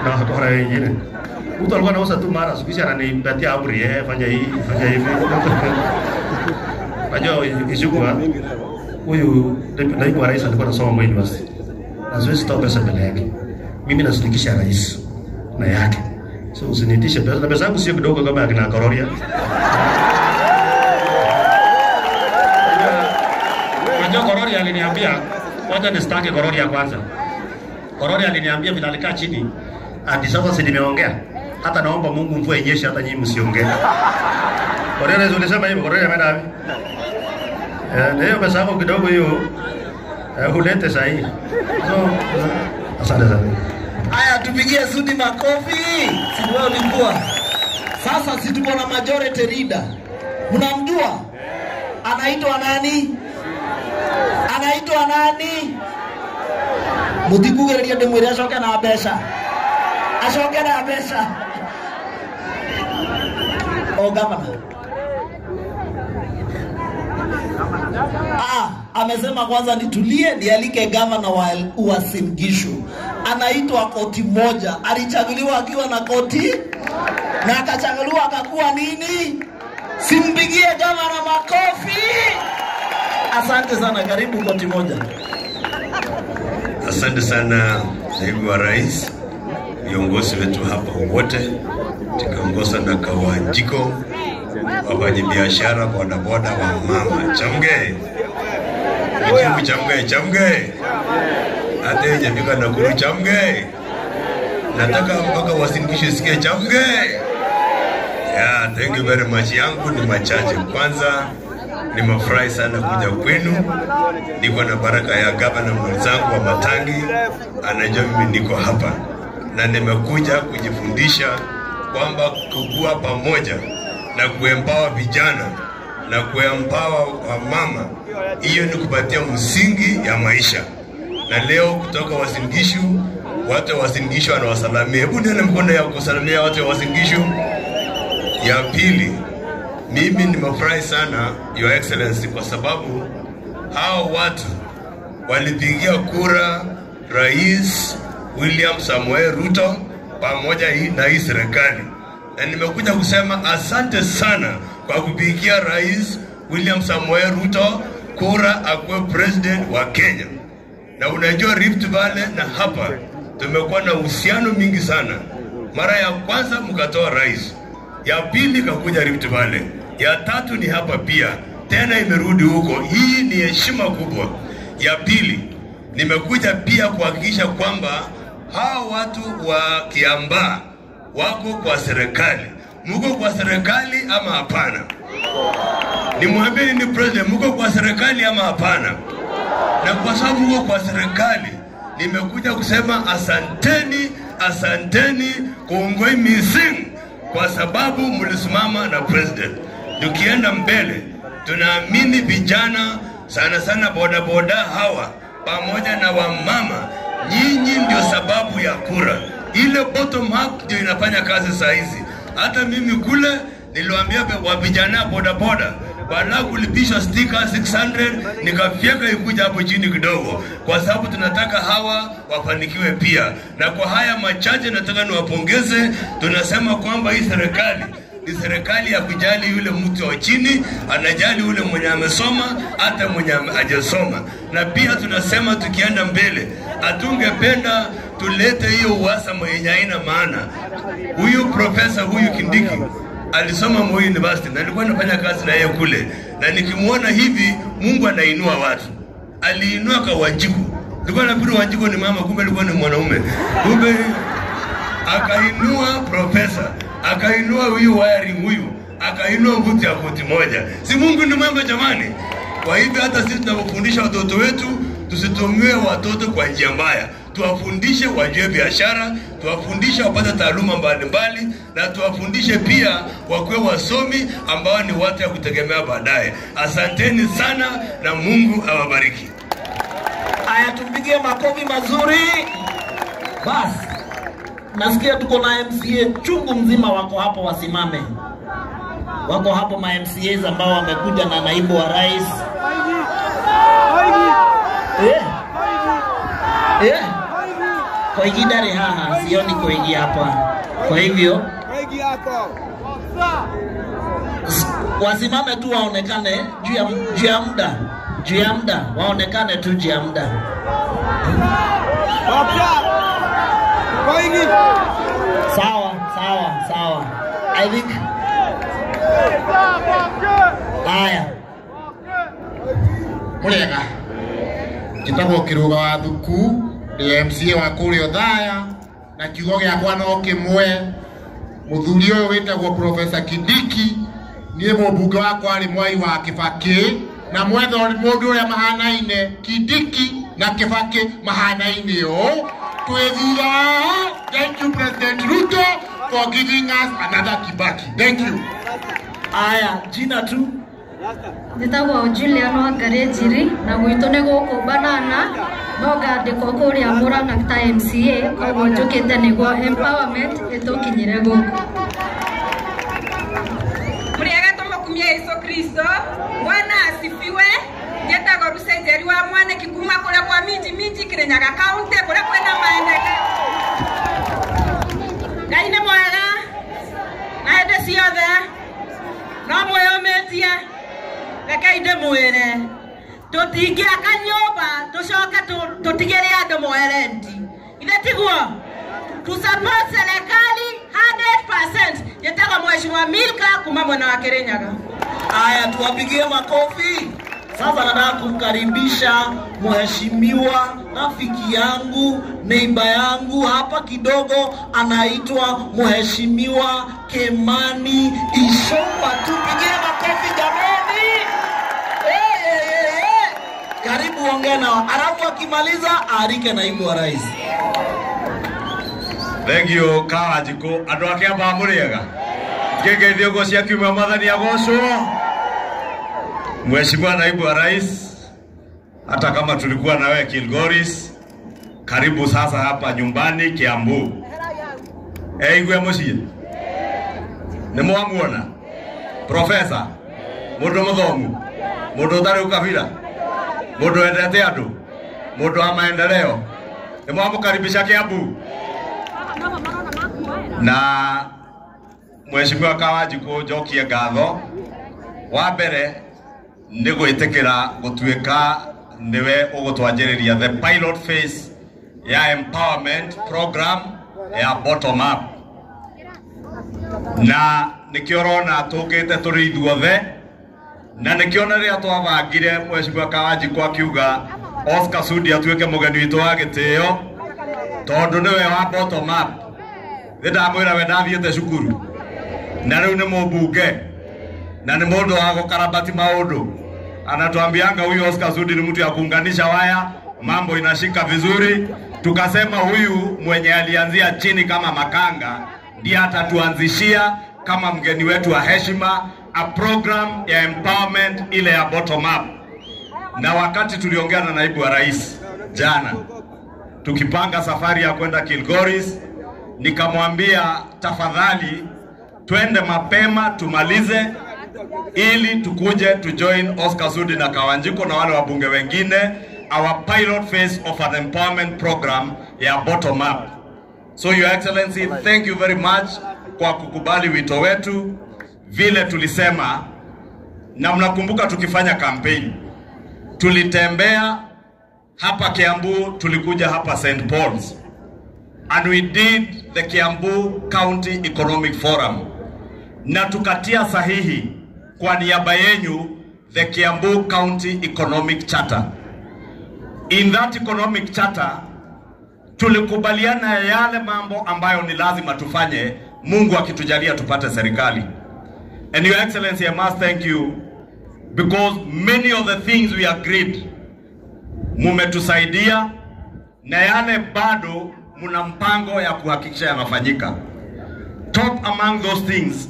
Na akora wengine. Mtu alikuwa anauza tu mara siku hizi ananipatia amri, fanya hii, fanya hivi. Unajua Ichungwa huyu naibu wa rais alikuwa anasoma Moi University. Na siwezi toa pesa mbele yake. Mimi nasilikisha rais na yake. So usinitishe pesa, na pesa yangu sio kidogo kama akina Kororia. Unajua Kororia aliniambia, wacha nistake Kororia kwanza. Kororia aliniambia vile alikaa chini, hadi sasa si nimeongea. Hata naomba Mungu mvua inyeshe hata nyinyi msiongee. Kororia ulisema hivyo, Kororia ameenda wapi? Na hiyo pesa yako kidogo hiyo hulete sahihi. So asante sana. Haya, tupigie Sudi makofi. Si wewe ulikuwa. Sasa si tuko na majority leader. Mnamjua? Anaitwa nani? Anaitwa nani? Mutikugereria ndimwire acoke na mbeca. Acoke na mbeca. O governor. Amesema kwanza nitulie nialike gavana wa Uasin Gishu. Anaitwa koti moja. Alichaguliwa akiwa na koti na akachaguliwa akakuwa nini? Simpigie gavana makofi. Asante sana, karibu koti moja. Asante sana naibu wa rais, viongozi wetu hapa wote, tukiongoza na Kawanjiko, wafanyabiashara, bodaboda, wa mama. Chamge. Mjumbe chamge, chamge. Hata hajafika Nakuru chamge. Nataka mpaka Uasin Gishu sikie chamge. Yeah, thank you very much. Yangu ni machache. Kwanza nimefurahi sana kuja kwenu. Niko na baraka ya gavana mwenzangu wa Matangi, anajua mimi niko hapa. Na nimekuja kujifundisha kwamba kukua pamoja na kuempower vijana na kuempower wamama, hiyo ni kupatia msingi ya maisha. Na leo kutoka Uasin Gishu, watu wa Uasin Gishu wanawasalamia. Hebu nione mkono ya kusalamia watu wa Uasin Gishu. Ya pili, mimi nimefurahi sana Your Excellency kwa sababu hao watu walipigia kura Rais William Samoei Ruto pamoja na hii serikali. Na nimekuja kusema asante sana kwa kupigia Rais William Samoei Ruto kura akuwe president wa Kenya. Na unajua Rift Valley na hapa tumekuwa na uhusiano mingi sana. Mara ya kwanza mkatoa rais, ya pili kakuja Rift Valley, ya tatu ni hapa pia, tena imerudi huko. Hii ni heshima kubwa. Ya pili, nimekuja pia kuhakikisha kwamba hao watu wa Kiambaa wako kwa serikali. Muko kwa serikali ama hapana? Nimwambie ni president, muko kwa serikali ama hapana? Na kwa sababu muko kwa serikali, nimekuja kusema asanteni, asanteni kongoi mising, kwa sababu mlisimama na president. Tukienda mbele, tunaamini vijana sana sana boda boda hawa pamoja na wamama, nyinyi ndio sababu ya kura. Ile bottom up ndio inafanya kazi saa hizi. Hata mimi kule niliwaambia wa vijana boda boda, baada kulipisha sticker 600 nikafyeka ikuja hapo chini kidogo, kwa sababu tunataka hawa wafanikiwe pia. Na kwa haya machache nataka niwapongeze. Tunasema kwamba hii serikali ni serikali ya kujali yule mtu wa chini, anajali yule mwenye amesoma hata mwenye hajasoma. Na pia tunasema tukienda mbele, hatungependa tulete hiyo uhasama yenye haina maana. Huyu profesa huyu Kindiki alisoma Moi University na alikuwa anafanya kazi na yeye kule, na nikimuona hivi, Mungu anainua watu. Aliinua kwa Wanjiku. Nilikuwa nafikiri Wanjiku ni mama, kumbe alikuwa ni mwanaume. Kumbe akainua profesa, akainua huyu wiring huyu, akainua mbuti ya koti moja. Si Mungu ni mwema jamani? Kwa hivyo hata sisi tunapofundisha watoto wetu, tusitumie watoto kwa njia mbaya. Tuwafundishe wajue biashara, tuwafundishe wapate taaluma mbalimbali, na tuwafundishe pia wakuwe wasomi ambao ni watu ya kutegemea baadaye. Asanteni sana na Mungu awabariki. Aya, tumpigie makofi mazuri. Bas, nasikia tuko na MCA chungu mzima wako hapo, wasimame. Wako hapo ma MCAs ambao wamekuja na naibu wa rais. Koigi dare haha, sioni Koigi hapa. Kwa hivyo wasimame tu waonekane juu ya muda. Juu ya muda, waonekane tu juu ya muda. Sawa, sawa, sawa. I think haya. Murega. Njĩtagwo Kĩrũga wa Thuku, ndĩ MCA wa kũrĩa Othaya, na kiugo gĩakwa no kĩmwe. Mũthuri ũyũ wĩtagwo Professor Kindiki, niĩ mũmbunge wakwa arĩ Mwai wa Kibaki, na mwetha mũndũ ũrĩa mahanaine, Kindiki na Kibaki mahanaine ũũ. Twĩ thutha wao. Thank you President Ruto for giving us another Kibaki. Thank you. Aya, jina tu. Njĩtagwo Julian Wangari Njiri na gwitũ nĩ gũkũ Banana, no ngandĩkwo kũrĩa Murang'a ta MCA, koguo njũkĩte nĩguo empowerment ĩtũkinyĩre gũkũ. Mũrĩega tũmũkumie Yesu Kristo. Bwana asifiwe. Njĩtagwo Ruse Njeri wa Mwaniki kuma kũrĩa kwa Minji Minji Kirinyaga County kũrĩa kwĩna maendeleo. Ngai nĩ mwega na hĩndĩ ciothe no mwĩyũmĩtie. Rekei ndĩmwĩre tũtingĩaka nyũmba tũcoke tũtigĩre andũ moe renti. Ithe tiguo? Tu support serikali 100%. Njĩtagwo Mheshimiwa Milka kuma mwena wa Kirinyaga. Aya, tuwapigie makofi. Sasa nataka kumkaribisha mheshimiwa rafiki yangu, neighbor yangu hapa kidogo, anaitwa Mheshimiwa Kimani Ichung'wah. Tupigie makofi jamani. Hey. Karibu ongea nao. Alafu akimaliza aarike naibu wa rais. Thank you Kawanjikũ. Andũ a Kĩambaa mũrĩega? Ngĩngeithio nguo cia kiumia Mwathani agocwo. Mheshimiwa naibu wa rais, hata kama tulikuwa na wewe Kilgoris, karibu sasa hapa nyumbani Kiambu. Eigwe muciĩ? Nĩ mwamuona? Profesa, mũndũ mũthomu, mũndũ ũtarĩ ukabira, mũndũ wendete andũ, mũndũ wa maendeleo. Nĩ mwamũkaribisha Kiambu? Na Mheshimiwa Kawanjikũ, njokie ngatho. Wa mbere nĩ gwĩtĩkĩra gũtuĩka nĩwe ũgũtwanjĩrĩria the pilot phase ya empowerment program ya bottom up. Na nĩkĩo ũrona tũkĩte tũrĩ ithuothe, na nĩkĩo na rĩrĩa twabangire Mheshimiwa Kawanjikũ akiuga Oscar Sudi atuĩke mũgeni witũ wa gĩtĩo, tondũ nĩwe wa bottom up. Nĩ ndamwĩra we ndathiĩte cukuru. Na rĩu nĩ mũmbunge na nĩ mũndũ wa gũkarabati maũndũ. Anatuambianga huyu Oscar Sudi ni mtu ya kuunganisha waya, mambo inashika vizuri. Tukasema huyu mwenye alianzia chini kama makanga ndiye atatuanzishia kama mgeni wetu wa heshima a program ya empowerment ile ya bottom up. Na wakati tuliongea na naibu wa rais jana tukipanga safari ya kwenda Kilgoris, nikamwambia tafadhali twende mapema tumalize ili tukuje to join Oscar Sudi na Kawanjiko na wale wabunge wengine our pilot phase of an empowerment program ya bottom up. So Your Excellency, thank you very much kwa kukubali wito wetu vile tulisema. Na mnakumbuka tukifanya campaign tulitembea hapa Kiambu, tulikuja hapa St. Paul's, and we did the Kiambu County Economic Forum, na tukatia sahihi kwa niaba yenyu the Kiambu County Economic Charter. In that economic charter tulikubaliana yale mambo ambayo ni lazima tufanye Mungu akitujalia tupate serikali. And Your Excellency, I must thank you because many of the things we agreed mumetusaidia, na yale bado muna mpango ya kuhakikisha yanafanyika. Top among those things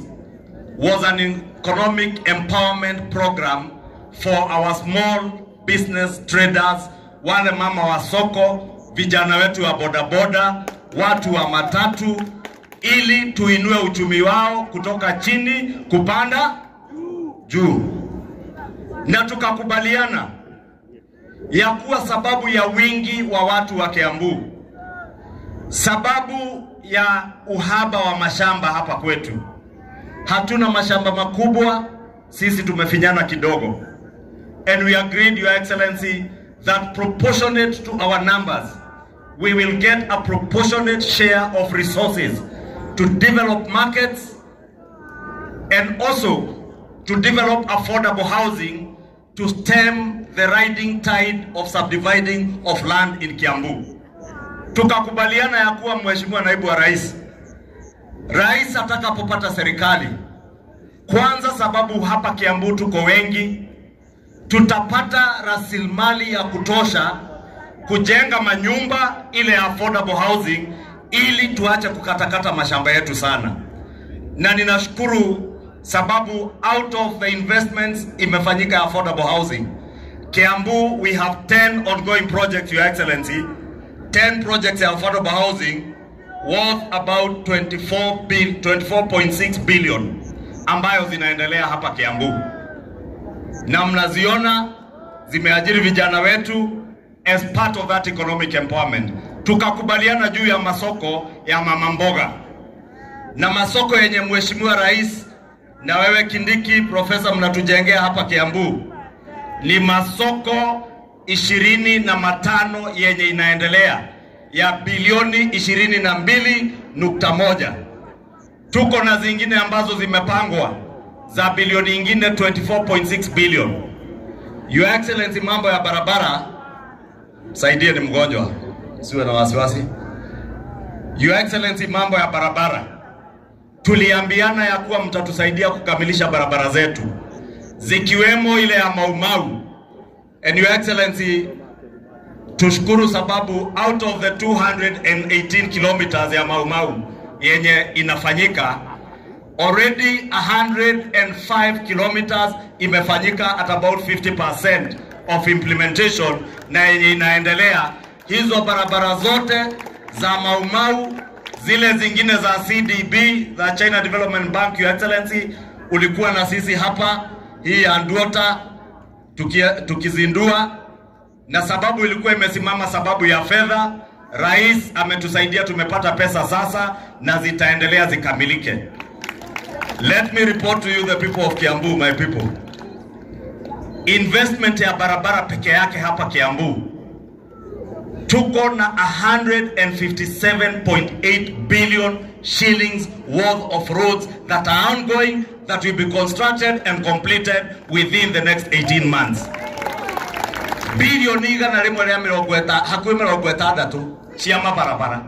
was an economic empowerment program for our small business traders, wale mama wa soko, vijana wetu wa bodaboda, watu wa matatu, ili tuinue uchumi wao kutoka chini kupanda juu. Na tukakubaliana ya kuwa sababu ya wingi wa watu wa Kiambu, sababu ya uhaba wa mashamba hapa kwetu, hatuna mashamba makubwa, sisi tumefinyana kidogo. And we agreed, Your Excellency, that proportionate to our numbers, we will get a proportionate share of resources to develop markets and also to develop affordable housing to stem the rising tide of subdividing of land in Kiambu. Tukakubaliana ya kuwa Mheshimiwa Naibu wa Rais, Rais atakapopata serikali, kwanza sababu hapa Kiambu tuko wengi, tutapata rasilimali ya kutosha kujenga manyumba ile affordable housing, ili tuache kukatakata mashamba yetu sana. Na ninashukuru sababu out of the investments imefanyika affordable housing. Kiambu, we have 10 ongoing projects, Your Excellency. 10 projects of affordable housing worth about 24.6 billion ambayo zinaendelea hapa Kiambu. Na mnaziona zimeajiri vijana wetu as part of that economic empowerment. Tukakubaliana juu ya masoko ya mama mboga na masoko yenye Mheshimiwa Rais na wewe Kindiki Profesa mnatujengea hapa Kiambu ni masoko 25 yenye inaendelea ya bilioni 22.1. Tuko na zingine ambazo zimepangwa za bilioni ingine 24.6 billion. Your Excellency, mambo ya barabara, saidie ni mgonjwa, siwe na wasiwasi. Your Excellency, mambo ya barabara, tuliambiana ya kuwa mtatusaidia kukamilisha barabara zetu, zikiwemo ile ya Mau Mau. And Your Excellency, tushukuru sababu out of the 218 kilometers ya Mau Mau yenye inafanyika, already 105 kilometers imefanyika at about 50% of implementation, na yenye inaendelea. Hizo barabara zote za Mau Mau, zile zingine za CDB, za China Development Bank, Your Excellency, ulikuwa na sisi hapa, hii ya Nduota tukizindua, na sababu ilikuwa imesimama sababu ya fedha. Rais ametusaidia, tumepata pesa sasa na zitaendelea zikamilike. Let me report to you the people of Kiambu, my people. Investment ya barabara peke yake hapa Kiambu, tuko na 157.8 billion shillings worth of roads that are ongoing, that will be constructed and completed within the next 18 months. Bilioni 160 cia mabarabara,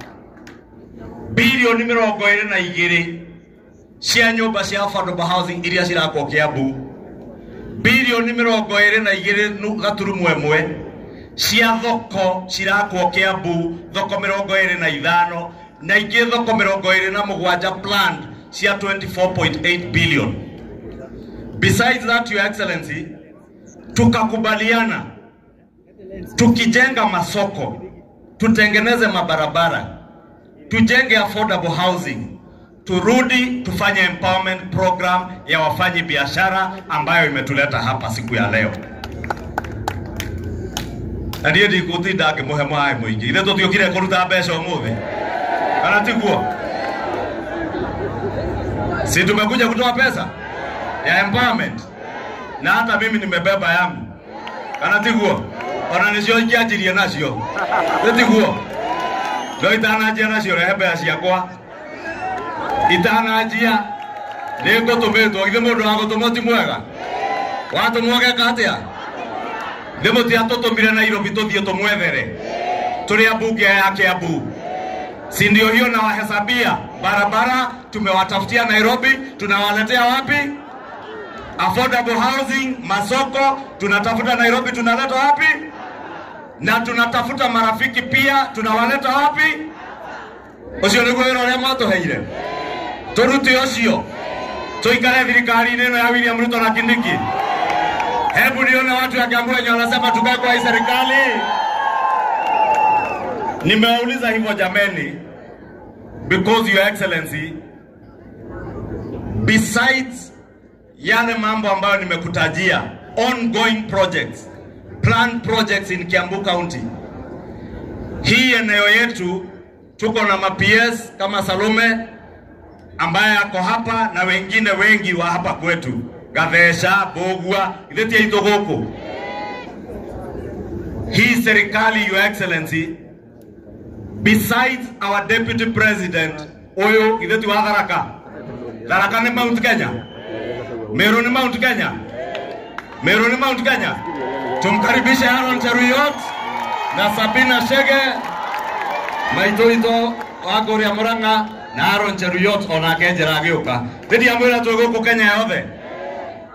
bilioni 22 cia nyũmba cia affordable housing iria cirakwo Kiambu, bilioni 22.1 cia thoko cirakwo Kiambu, thoko 25 na ingĩ thoko 27 planned cia 24.8 billion. Besides that, Your Excellency, tukakubaliana tukijenga masoko, tutengeneze mabarabara, tujenge affordable housing, turudi tufanye empowerment program ya wafanyi biashara ambayo imetuleta hapa siku ya leo. Na ndiye ndigutinda ngĩmũhe maĩ mũingĩ, ithe tũtiũkire kũruta mbeca ũmũthĩ, kana tiguo? Si tumekuja kutoa pesa ya empowerment, na hata mimi nimebeba yangu, kana tiguo? Ona nĩcio ingĩanjirie nacio, tiguo? No itananjia nacio rehe mbeca ciakwa, itananjia nĩngũtũmĩtwo. Githĩ mũndũ wa gũtũmwo ti mwega? Watũmwo geka atĩa? Nĩ mũtiatũtũmire Nairobi tũthiĩ tũmwethere tũrĩ ambunge ya Kiambu, si ndio hiyo? Na wahesabia barabara tumewatafutia Nairobi, tunawaletea wapi? Affordable housing, masoko tunatafuta Nairobi, tunaleta wapi? Na tunatafuta marafiki pia, tunawaleta wapi? Ucio niguo wĩra ũrĩa mwatũheire, tũrute ũcio tũikare thirikari-inĩ ĩno ya William Ruto na Kindiki. Hebu nione watu ya Kiambu wenye wanasema tukae kwa hii serikali. Nimeuliza hivyo jameni, because Your Excellency, besides yale mambo ambayo nimekutajia, ongoing projects, planned projects in Kiambu County, hii eneo yetu tuko na ma-PS kama Salome ambaye ako hapa na wengine wengi wa hapa kwetu, Gathesha, Bogua, ithe ti aitũ gũkũ. Hii serikali, Your Excellency, besides our deputy president ũyũ, ithe ti wa Tharaka. Tharaka nĩ Mount Kenya, Meru ni Mount Kenya, Meru ni Mount Kenya. Tumkaribishe Aaron Cheruiyot na Sabina Chege, maitũ itũ wa kũrĩa Murang'a, na Aaron Cheruiyot onake njĩra agĩũka. Ndiamwĩra twĩ gũkũ Kenya yothe,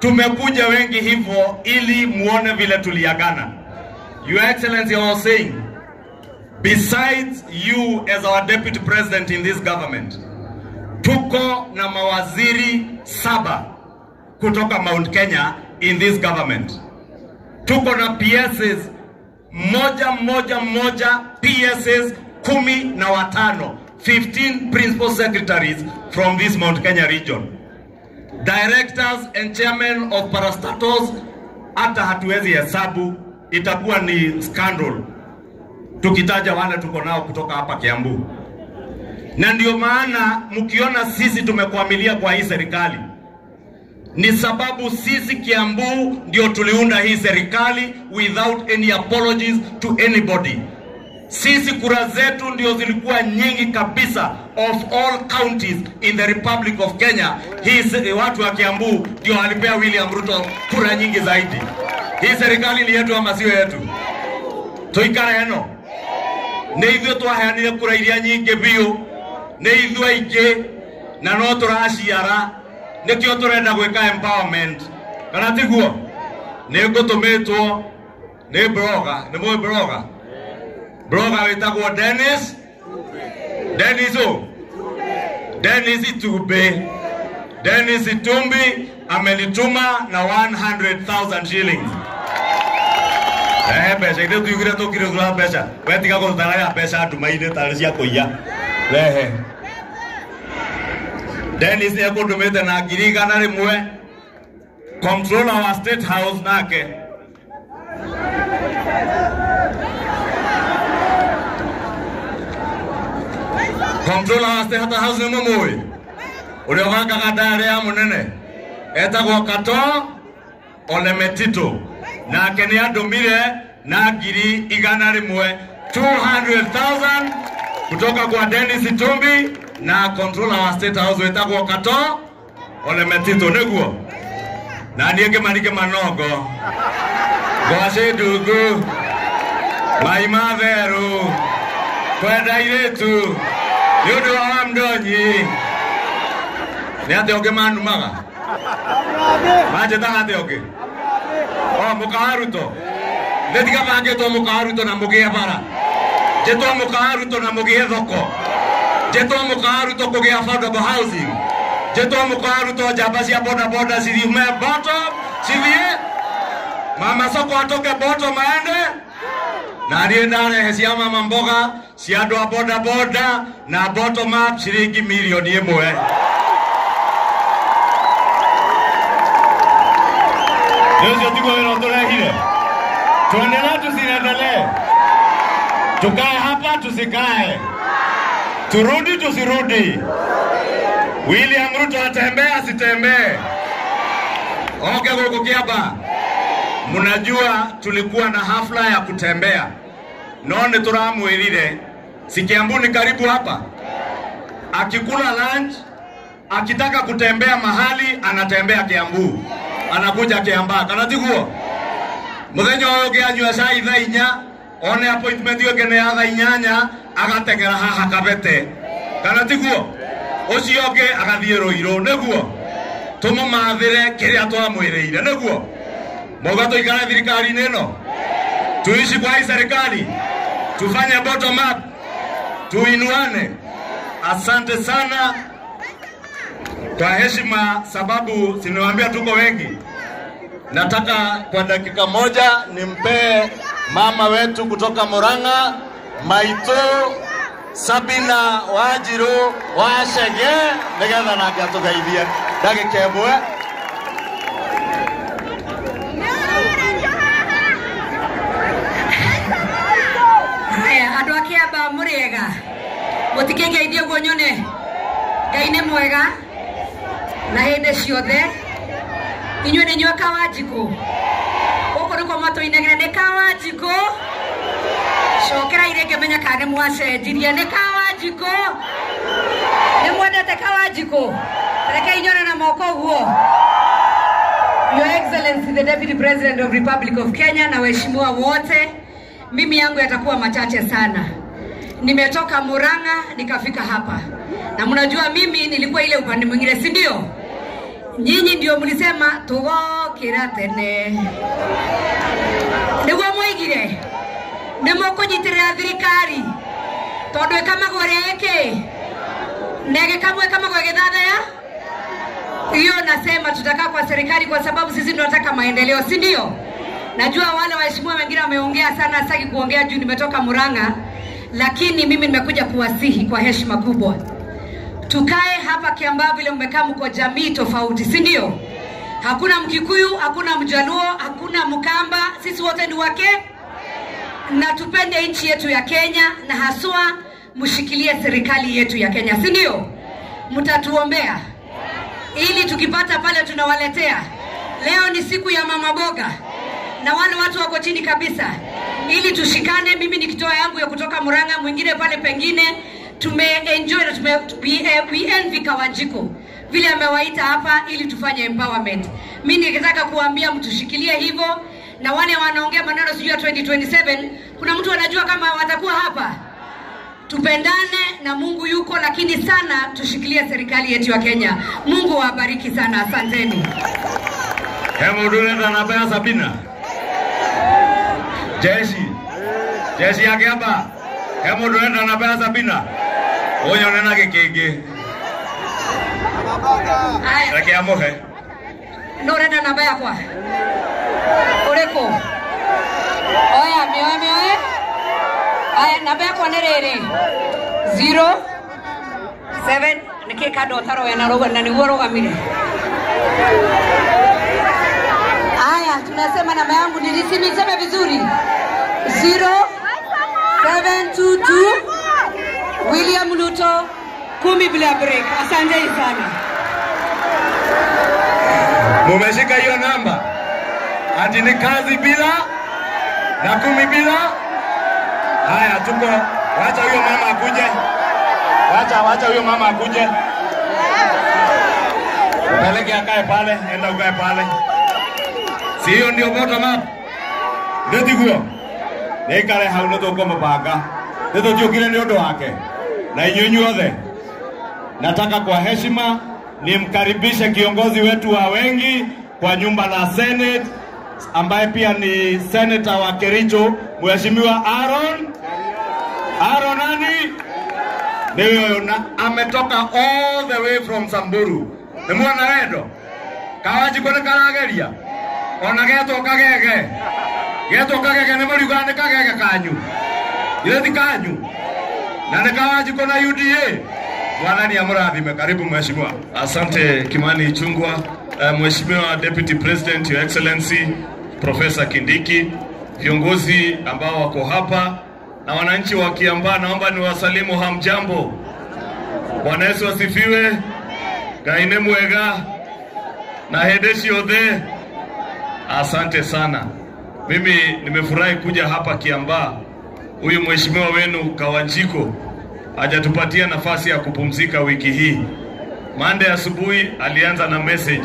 tumekuja wengi hivyo ili muone vile tuliagana. Your Excellency, I was saying, besides you as our deputy president in this government, tuko na mawaziri 7 kutoka Mount Kenya in this government. Tuko na PSs 1 1 1, PSs 15, 15 principal secretaries from this Mount Kenya region. Directors and chairmen of parastatals, hata hatuwezi hesabu, itakuwa ni scandal tukitaja wale tuko nao kutoka hapa Kiambu. Na ndio maana mkiona sisi tumekwamilia kwa hii serikali, ni sababu sisi Kiambu ndio tuliunda hii serikali without any apologies to anybody. Sisi kura zetu ndio zilikuwa nyingi kabisa of all counties in the Republic of Kenya. Hii watu wa Kiambu ndio walipea William Ruto kura nyingi zaidi. Hii serikali ni yetu ama sio yetu? Tuikare eno. Nĩ ithuĩ twaheanire kura iria nyingĩ biũ, nĩ ithuĩ aingĩ na no tũraciara, nĩkĩo tũrenda gwĩka empowerment, kana tiguo? Nĩ ngũtũmĩtwo nĩ blogger, nĩ mũĩ blogger? Blogger wĩtagwo Dennis Dennis o Dennis Itumbi. Dennis Itumbi amenituma na 100,000 shillings. Mbeca ithe tuugire tukire thura mbeca, we tiga gũtaraga mbeca nduma-inĩ tarĩ cia kũiya. Rehe. Dennis nĩ ekũndũmĩte na 100,000. Controller wa State House nake Controller wa State House nĩ mũmũĩ ũrĩa ũbangaga ndare ya mũnene etagwo Kato Ole Metito, nake nĩ andũmire na 100,000, 200,000 kutoka kwa Dennis Itumbi na controller wa State House wetagwo Kato Ole Metito, nĩguo? Na niĩ ngĩmarike manongo ngwacĩ ndungu mai matheru kwenda airĩtu nĩ ũndũ wa Wamndonyi. Nĩ atĩa ũngĩ manumaga? Manjĩtaga atĩa ũngĩ? O mũka wa Ruto. Nĩ tiga bangĩtwo mũka wa Ruto na mũgĩe bara. Njĩtwo mũka wa Ruto na mũgĩe thoko. Njĩtwo mũka wa Ruto kũgĩa affordable housing. Njĩtwo mũka wa Ruto njamba cia boda boda cithiume bottom cithiĩ mama soko atoke bottom aende. Na niĩ ndarehe cia mama mboga cia andũ a boda boda na bottom up ciringi milioni 1. Ndio tiguo wĩra ũtũrehire. Tuendelee tusiendelee? Tukae hapa tusikae? Turudi tusirudi? William Ruto atembee asitembee? Oke gũkũ Kĩamba. Mnajua tulikuwa na hafla ya kutembea. No nĩ tũramwĩrire si Kiambu ni karibu hapa. Akikula lunch, akitaka kutembea mahali anatembea Kiambu. Anakuja Kiambaa. Kana tiguo? Muthenya ũyũ ũngĩ anyua cai thaa 4, one appointment ĩyo ĩngĩ nĩ ya thaa 8, agateng'era haha Kabete. Kana tiguo? Ũcio ũngĩ agathiĩ Ruiru, nĩguo? Tũmũmathĩre kĩrĩa twamwĩrĩire, nĩguo? Mauga tuikare thirikari-inĩ ĩno? Tuishi kwa hii serikali? Tufanye bottom up? Tuinuane? Asante sana kwa heshima, sababu siniwaambia tuko wengi. Nataka kwa dakika moja nimpe mama wetu kutoka Murang'a, Maito Sabina Wanjiru Wachege, nigetha nake atugeithie ndagika ĩmwe. Haya, andũ a Kĩamba mũrĩega? Mũtikĩngeithie ũguo nyone. Ngai nĩ mwega na hĩndĩ ciothe. Inyuĩ nĩ inyuĩ Kawanjikũ. Gũkũ nĩkuo matũinagĩra nĩ Kawanjikũ. Cokerai rĩngĩ menye kana nĩ mwacenjirie. Nĩ Kawanjikũ. Nĩ mwendete Kawanjikũ? Rekei nyone na moko ũguo. Your Excellency the Deputy President of Republic of Kenya na waheshimiwa wote, mimi yangu yatakuwa machache sana. Nimetoka Murang'a nikafika hapa. Na mnajua mimi nilikuwa ile upande mwingine, si ndio? Nyinyi ndio mlisema tugokira tene. Niguo mwoigire. Nĩ mũkũnyitĩrĩra thirikari. Tondũ ĩkamagwo ĩrĩa ĩkĩ. Na ĩgĩkamwo ĩkamagwo ĩgĩthathaya. Hiyo nasema tutakaa kwa serikali kwa sababu sisi tunataka maendeleo, si ndio? Najua wale waheshimiwa wengine wameongea sana, sitaki kuongea juu nimetoka Murang'a, lakini mimi nimekuja kuwasihi kwa heshima kubwa. Tukae hapa Kiambaa vile mmekaa, mko jamii tofauti, si ndio? Hakuna Mkikuyu, hakuna Mjaluo, hakuna Mkamba, sisi wote ni wake. Na tupende nchi yetu ya Kenya, na haswa mshikilie serikali yetu ya Kenya, si ndio? Mtatuombea ili tukipata pale tunawaletea. Leo ni siku ya mama boga na wale watu wako chini kabisa, ili tushikane. Mimi nikitoa yangu ya kutoka Murang'a, mwingine pale pengine. Tumeenjoy na we envy Kawanjiko vile amewaita hapa ili tufanye empowerment. Mimi ningetaka kuambia mtushikilie hivyo, na wale wanaongea maneno sijui ya 2027, kuna mtu anajua kama watakuwa hapa? Tupendane na Mungu yuko, lakini sana tushikilie serikali yetu ya Kenya. Mungu awabariki sana, asanteni. Hebu ndurenda namba ya Sabina. Jeshi. Jeshi ya Kiamba. Hebu ndurenda namba ya Sabina. Ũnyone na gĩkĩngĩ. Reke amũhe. No ũrenda namba yakwa? Ũrĩkũ? Oya, mĩoe mĩoe. Aya, namba yakwa nĩ rĩrĩ. 0 7 nĩkĩ kando ũtaroya na rũga na nĩguo ũrũgamire. Aya, tunasema namba yangu niliseme vizuri. 0 7 2 2 William Ruto 10 bila break. Asante sana. Mumeshika hiyo namba? Ati ni kazi bila na 10 bila. Haya, tuko, wacha huyo mama akuje. Wacha huyo mama akuje. Peleke akae pale, enda ukae pale. Si hiyo ndio bottom up? Ndio tiguo. Nikare hau nĩ tũkũmũbanga. Nĩ tũtiũkire nĩ ũndũ wake. Na inyuĩ inyuothe. Nataka kwa heshima Nimkaribishe kiongozi wetu wa wengi kwa nyumba la Senate, ambaye pia ni senator wa Kericho, Mheshimiwa Aaron nani? Ndio, na ametoka all the way from Samburu. Ni mwana wendo. Kawanjiko ni karageria. Ona getwo kagege. Getwo kagege ni muriuga ni kagege kanyu. Ile ti kanyu. Na ni Kawanjiko na UDA. Bwana ni amurathime. Karibu mheshimiwa. Asante Kimani Ichung'wah. Mheshimiwa Deputy President, Your Excellency Professor Kindiki, viongozi ambao wako hapa na wananchi wa Kiambaa, naomba niwasalimu hamjambo. Bwana Yesu asifiwe. Gaine mwega na hedeshi odhe. Asante sana. Mimi nimefurahi kuja hapa Kiambaa. Huyu mheshimiwa wenu Kawanjiko hajatupatia nafasi ya kupumzika wiki hii. Monday asubuhi alianza na message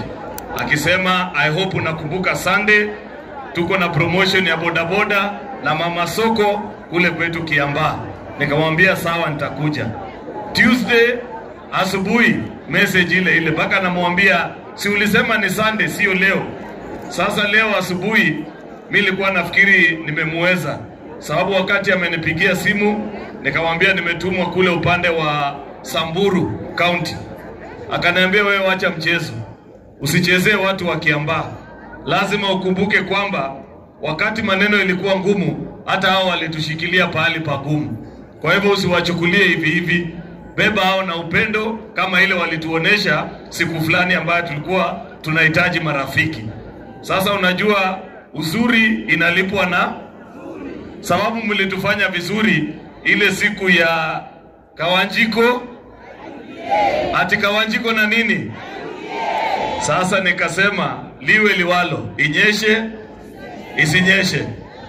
akisema, I hope unakumbuka Sunday tuko na promotion ya bodaboda na mama soko kule kwetu Kiambaa. Nikamwambia sawa, nitakuja. Tuesday asubuhi message ile ile, mpaka namwambia si ulisema ni Sunday, sio leo. Sasa leo asubuhi mimi nilikuwa nafikiri nimemuweza, sababu wakati amenipigia simu nikamwambia nimetumwa kule upande wa Samburu County. Akaniambia wewe wacha mchezo, usichezee watu wa Kiambaa. Lazima ukumbuke kwamba wakati maneno ilikuwa ngumu, hata hao walitushikilia pahali pagumu. Kwa hivyo usiwachukulie hivi hivi, beba hao na upendo kama ile walituonesha siku fulani ambayo tulikuwa tunahitaji marafiki. Sasa unajua uzuri inalipwa na sababu, mlitufanya vizuri ile siku ya Kawanjiko. Ati Kawanjiko na nini? Sasa nikasema liwe liwalo, inyeshe isinyeshe,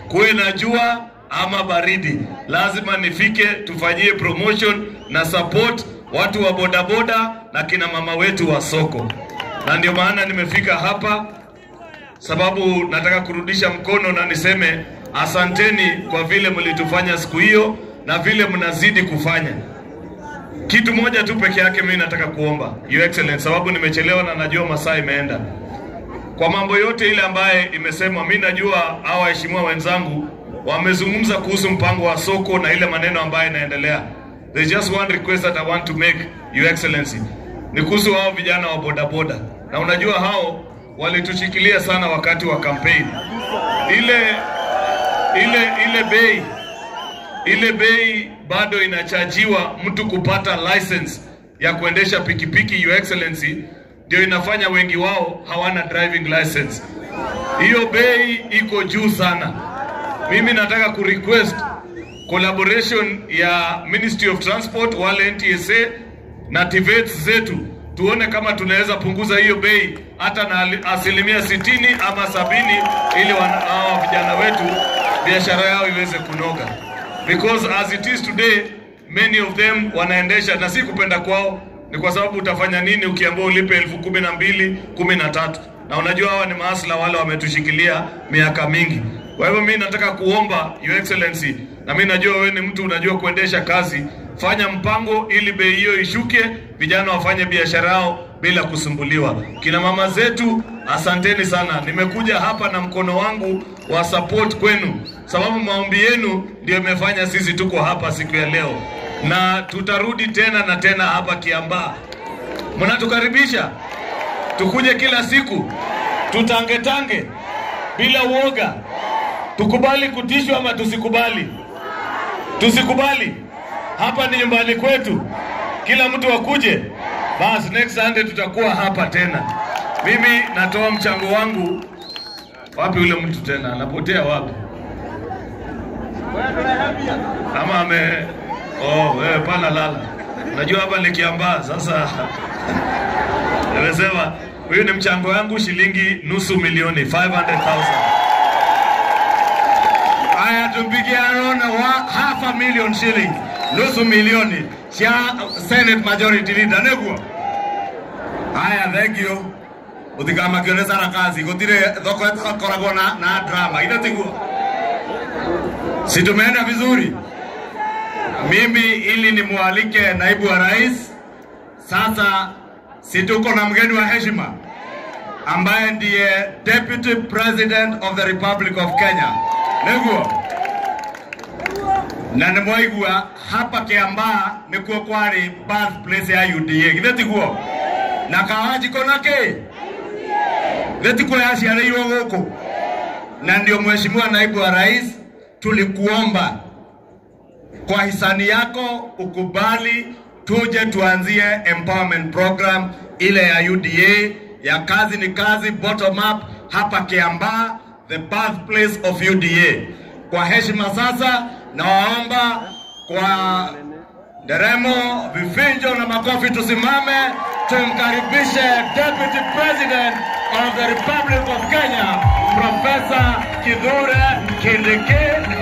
kuwe na jua ama baridi, lazima nifike tufanyie promotion na support watu wa bodaboda na kina mama wetu wa soko. Na ndio maana nimefika hapa, sababu nataka kurudisha mkono na niseme asanteni kwa vile mlitufanya siku hiyo na vile mnazidi kufanya. Kitu moja tu peke yake mimi nataka kuomba, Your Excellency, sababu nimechelewa na najua masaa imeenda. Kwa mambo yote ile ambaye imesemwa, mimi najua hawa waheshimiwa wenzangu wamezungumza kuhusu mpango wa soko na ile maneno ambayo inaendelea. There's just one request that I want to make, Your Excellency. Ni kuhusu hao vijana wa bodaboda. Na unajua hao walitushikilia sana wakati wa campaign. Ile bei bado inachajiwa mtu kupata license ya kuendesha pikipiki, Your Excellency, ndio inafanya wengi wao hawana driving license. Hiyo bei iko juu sana. Mimi nataka ku request collaboration ya Ministry of Transport, wale NTSA na TVETs zetu, tuone kama tunaweza punguza hiyo bei hata na 60% ama 70%, ili hawa vijana wetu biashara yao iweze kunoga. Because as it is today, many of them wanaendesha, na si kupenda kwao, ni kwa sababu utafanya nini ukiambiwa ulipe 12,000, 13,000? Na unajua hawa ni maasla wale wametushikilia miaka mingi. Kwa hivyo mimi nataka kuomba Your Excellency, na mimi najua wewe ni mtu unajua kuendesha kazi, fanya mpango ili bei hiyo ishuke, vijana wafanye biashara yao bila kusumbuliwa. Kina mama zetu, asanteni sana. Nimekuja hapa na mkono wangu wa support kwenu, sababu maombi yenu ndio imefanya sisi tuko hapa siku ya leo, na tutarudi tena na tena hapa Kiambaa. Mnatukaribisha tukuje kila siku, tutangetange bila uoga. Tukubali kutishwa ama tusikubali? Tusikubali. Hapa ni nyumbani kwetu, kila mtu akuje. Bas, next Sunday tutakuwa hapa tena. Mimi natoa mchango wangu. Wapi yule mtu tena? Anapotea wapi? Ama ame... Oh, wewe pana lala. Najua hapa ni Kiambaa sasa. Nimesema huyu ni mchango wangu shilingi 500,000, 500,000. Haya, tumpigie Aaron wa 500,000 shillings, 500,000 cia Senate Majority Leader neguo. Haya, thank you. Utikamakio nĩ sarakazi, gũtirĩ thoko ĩtakoragwo na drama, ina tiguo? Si tumeenda vizuri? Mimi ili nimwalike naibu wa rais. Sasa Si tuko na mgeni wa heshima ambaye ndiye Deputy President of the Republic of Kenya. Niguo na nĩ mwaigua hapa Kiambaa nĩkuo kwarĩ birthplace ya UDA, githĩ tiguo? Na Kawanjiko na kĩ? Githĩ tikuo yaciarĩirwo gũkũ? Na ndio Mheshimiwa Naibu wa Rais, tulikuomba kwa hisani yako ukubali tuje tuanzie empowerment program ile ya UDA ya kazi ni kazi bottom up hapa Kiambaa, the birthplace of UDA. Kwa heshima sasa nawaomba kwa nderemo, vifinjo na makofi tusimame tumkaribishe Deputy President of the Republic of Kenya, Professor Kithure Kindiki.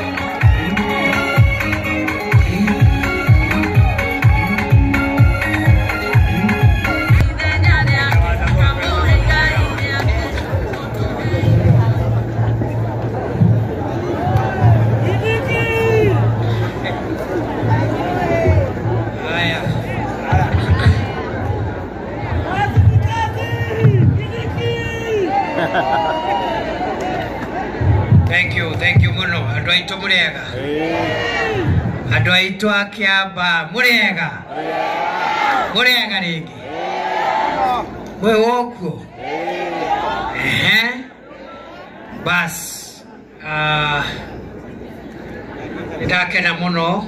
Thank you muno. Andu aitu muriega. Andu aitu a Kiambaa muriega. Muriega ringi. Mwi wokuo. Ehe. Bas. Nindakena muno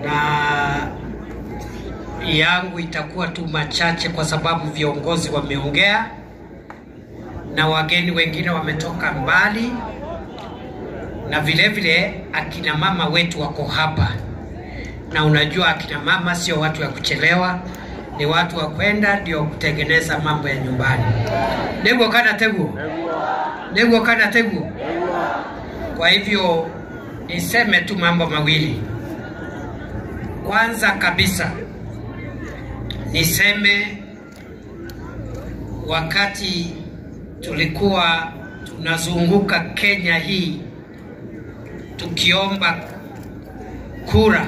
na yangu itakuwa tu machache kwa sababu viongozi wameongea na wageni wengine wametoka mbali, na vile vile akina mama wetu wako hapa. Na unajua akina mama sio watu wa kuchelewa, ni watu wa kwenda ndio kutengeneza mambo ya nyumbani. Neguo kana teguo? Neguo kana teguo? Kwa hivyo niseme tu mambo mawili. Kwanza kabisa niseme wakati tulikuwa tunazunguka Kenya hii tukiomba kura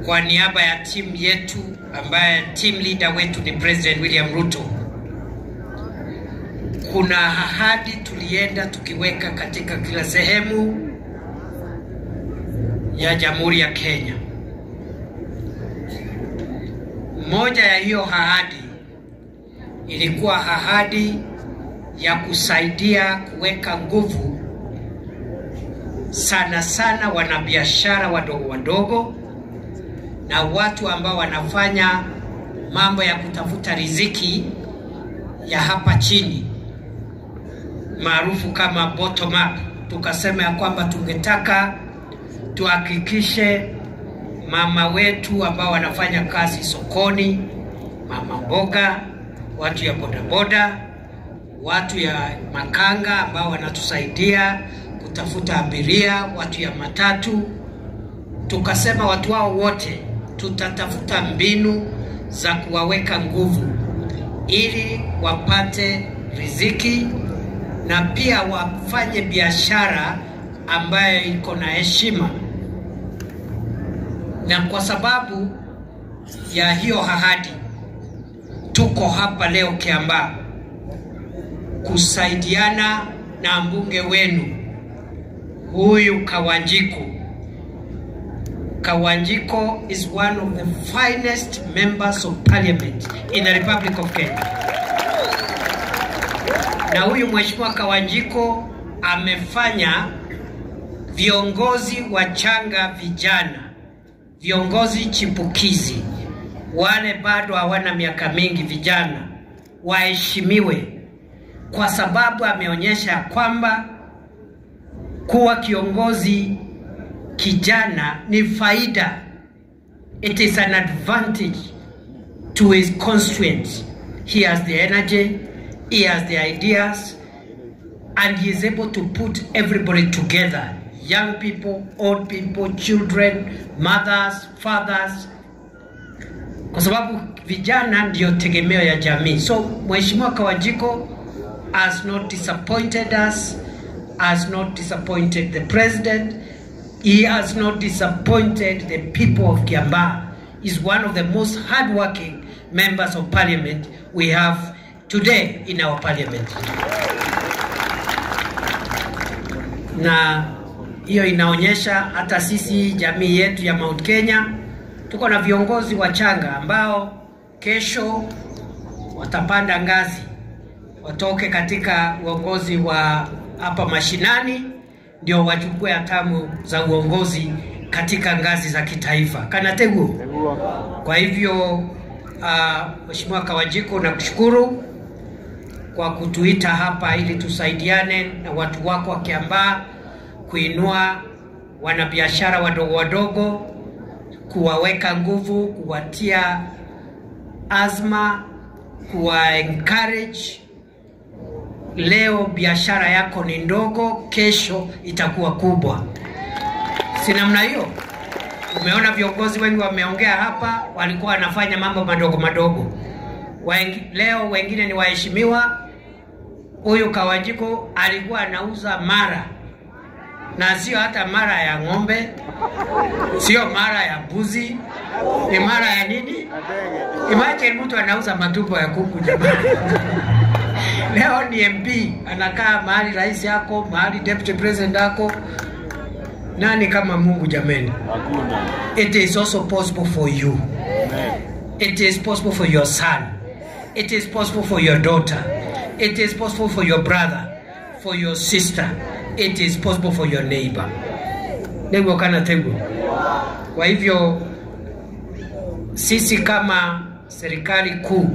kwa niaba ya timu yetu ambaye team leader wetu ni President William Ruto, kuna ahadi tulienda tukiweka katika kila sehemu ya Jamhuri ya Kenya. Moja ya hiyo ahadi ilikuwa ahadi ya kusaidia kuweka nguvu sana sana wanabiashara wadogo wadogo na watu ambao wanafanya mambo ya kutafuta riziki ya hapa chini, maarufu kama bottom up. Tukasema ya kwamba tungetaka tuhakikishe mama wetu ambao wanafanya kazi sokoni, mama mboga, watu ya bodaboda, watu ya makanga ambao wanatusaidia kutafuta abiria, watu ya matatu. Tukasema watu hao wote tutatafuta mbinu za kuwaweka nguvu ili wapate riziki na pia wafanye biashara ambayo iko na heshima. Na kwa sababu ya hiyo ahadi tuko hapa leo Kiambaa kusaidiana na mbunge wenu huyu Kawanjiko. Kawanjiko is one of the finest members of parliament in the Republic of Kenya. Na huyu Mheshimiwa Kawanjiko amefanya viongozi wachanga vijana, viongozi chipukizi, wale bado hawana miaka mingi, vijana waheshimiwe, kwa sababu ameonyesha kwamba kuwa kiongozi kijana ni faida. It is an advantage to his constituents. He has the energy, he has the ideas, and he is able to put everybody together. Young people, old people, children, mothers, fathers. Kwa sababu vijana ndio tegemeo ya jamii. So Mheshimiwa Kawanjiko has not disappointed us, has not disappointed the president, he has not disappointed the people of Kiambaa. He's one of the most hardworking members of parliament we have today in our parliament. Na hiyo inaonyesha hata sisi jamii yetu ya Mount Kenya tuko na viongozi wachanga ambao kesho watapanda ngazi, watoke katika uongozi wa hapa mashinani ndio wachukue hatamu za uongozi katika ngazi za kitaifa. Kanategu. Kwa hivyo Mheshimiwa Kawanjiku, nakushukuru kwa kutuita hapa ili tusaidiane na watu wako wa Kiambaa kuinua wanabiashara wadogo wadogo, kuwaweka nguvu, kuwatia azma, kuwa encourage. Leo biashara yako ni ndogo, kesho itakuwa kubwa. Si namna hiyo? Umeona viongozi wengi wameongea hapa, walikuwa wanafanya mambo madogo madogo. Leo wengine ni waheshimiwa. Huyu Kawanjiku alikuwa anauza mara, na sio hata mara ya ng'ombe, sio mara ya mbuzi, ni mara ya nini? Imagine mtu anauza matumbo ya kuku jamani. Leo ni MP, anakaa mahali rais yako, mahali deputy president yako. Nani kama Mungu jameni? Hakuna. It is also possible for you. It is possible for your son. It is possible for your daughter. It is possible for your brother, for your sister. It is possible for your neighbor. Nengo kana tengo. Kwa hivyo sisi kama serikali kuu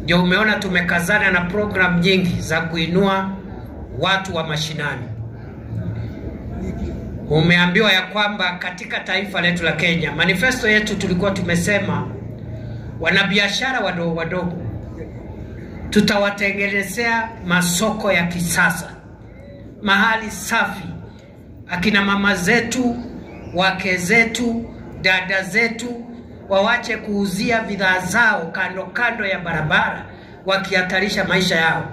ndio umeona tumekazana na program nyingi za kuinua watu wa mashinani. Umeambiwa ya kwamba katika taifa letu la Kenya, manifesto yetu tulikuwa tumesema wanabiashara wadogo wadogo tutawatengenezea masoko ya kisasa, mahali safi, akina mama zetu, wake zetu, dada zetu wawache kuuzia bidhaa zao kando kando ya barabara, wakihatarisha maisha yao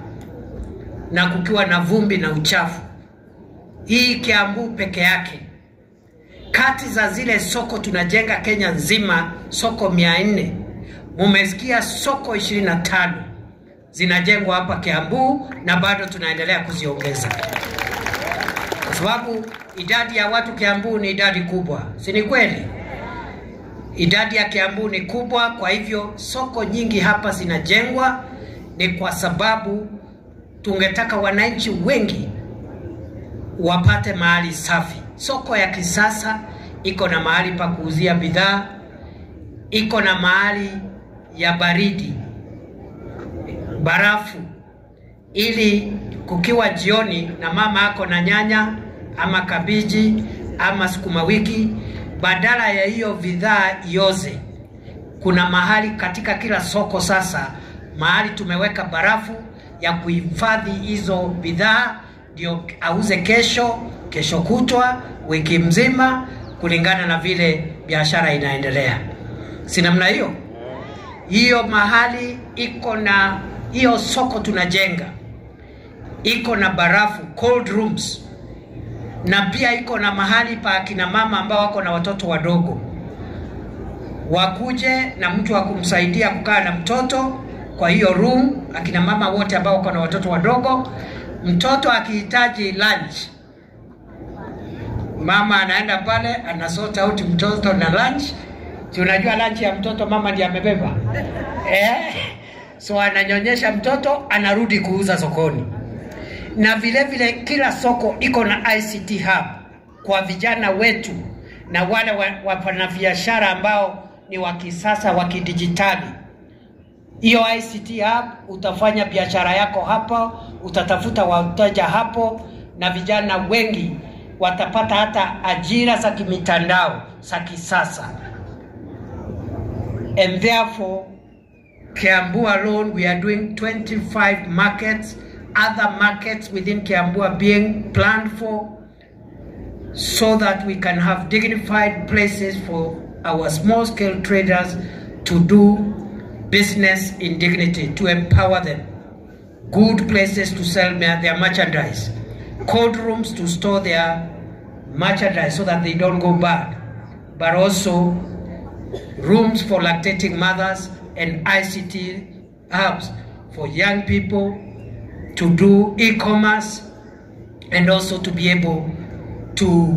na kukiwa na vumbi na uchafu. Hii Kiambu peke yake, kati za zile soko tunajenga Kenya nzima, soko 400, mumesikia soko 25 zinajengwa hapa Kiambu na bado tunaendelea kuziongeza, kwa sababu idadi ya watu Kiambu ni idadi kubwa, si ni kweli? Idadi ya Kiambu ni kubwa, kwa hivyo soko nyingi hapa zinajengwa ni kwa sababu tungetaka wananchi wengi wapate mahali safi. Soko ya kisasa iko na mahali pa kuuzia bidhaa, iko na mahali ya baridi, barafu, ili kukiwa jioni na mama ako na nyanya ama kabiji ama sukuma wiki, badala ya hiyo bidhaa ioze, kuna mahali katika kila soko sasa, mahali tumeweka barafu ya kuhifadhi hizo bidhaa, ndio auze kesho, kesho kutwa, wiki mzima, kulingana na vile biashara inaendelea. Si namna hiyo? Hiyo mahali iko na hiyo soko tunajenga iko na barafu, cold rooms, na pia iko na mahali pa akina mama ambao wako na watoto wadogo wakuje na mtu wa kumsaidia kukaa na mtoto kwa hiyo room. Akina mama wote ambao wako na watoto wadogo, mtoto akihitaji lunch, mama anaenda pale anasort out mtoto na lunch. Si unajua lunch ya mtoto mama ndiye amebeba so ananyonyesha mtoto, anarudi kuuza sokoni. Na vile vile kila soko iko na ICT hub kwa vijana wetu na wale wafanyabiashara ambao ni wa kisasa wa kidijitali. Hiyo ICT hub utafanya biashara yako hapo, utatafuta wateja hapo, na vijana wengi watapata hata ajira za kimitandao za kisasa. And therefore Kiambu alone we are doing 25 markets, other markets within Kiambu are being planned for, so that we can have dignified places for our small scale traders to do business in dignity, to empower them. Good places to sell their merchandise, cold rooms to store their merchandise so that they don't go bad, but also rooms for lactating mothers and ICT hubs for young people to do e-commerce and also to be able to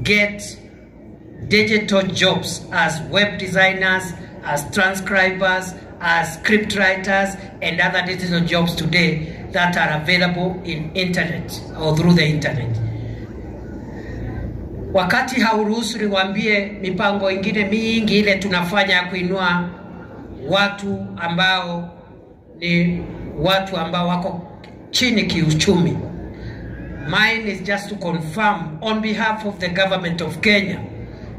get digital jobs as web designers, as transcribers, as script writers, and other digital jobs today that are available in internet or through the internet. Wakati hauruhusu niwaambie mipango ingine mingi ile tunafanya ya kuinua watu ambao ni watu ambao wako chini kiuchumi. Mine is just to confirm on behalf of the government of Kenya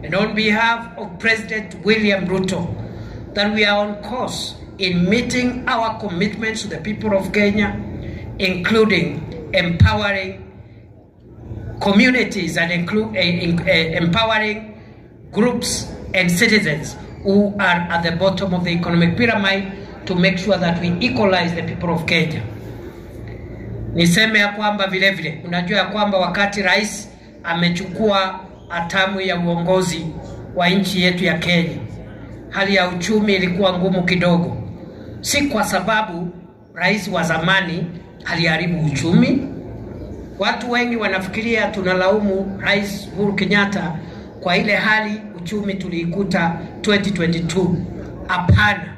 and on behalf of President William Ruto that we are on course in meeting our commitments to the people of Kenya, including empowering communities and empowering groups and citizens who are at the bottom of the economic pyramid to make sure that we equalize the people of Kenya. Niseme ya kwamba vile vile, unajua ya kwamba wakati rais amechukua hatamu ya uongozi wa nchi yetu ya Kenya, hali ya uchumi ilikuwa ngumu kidogo. Si kwa sababu rais wa zamani aliharibu uchumi. Watu wengi wanafikiria tunalaumu Rais Uhuru Kenyatta kwa ile hali uchumi tuliikuta 2022. Hapana.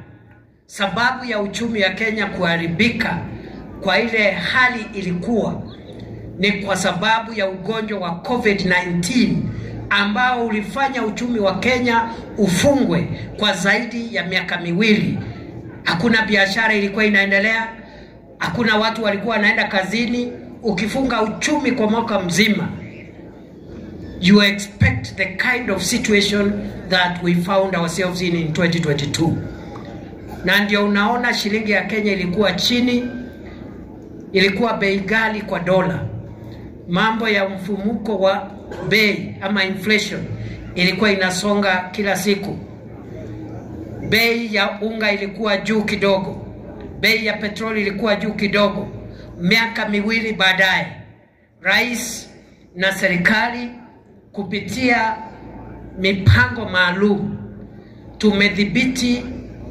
Sababu ya uchumi ya Kenya kuharibika kwa ile hali ilikuwa ni kwa sababu ya ugonjwa wa COVID-19 ambao ulifanya uchumi wa Kenya ufungwe kwa zaidi ya miaka miwili. Hakuna biashara ilikuwa inaendelea, hakuna watu walikuwa wanaenda kazini. Ukifunga uchumi kwa mwaka mzima, you expect the kind of situation that we found ourselves in 2022. Na ndio unaona shilingi ya Kenya ilikuwa chini, ilikuwa bei ghali kwa dola. Mambo ya mfumuko wa bei ama inflation ilikuwa inasonga kila siku. Bei ya unga ilikuwa juu kidogo, bei ya petroli ilikuwa juu kidogo. Miaka miwili baadaye, rais na serikali kupitia mipango maalum tumedhibiti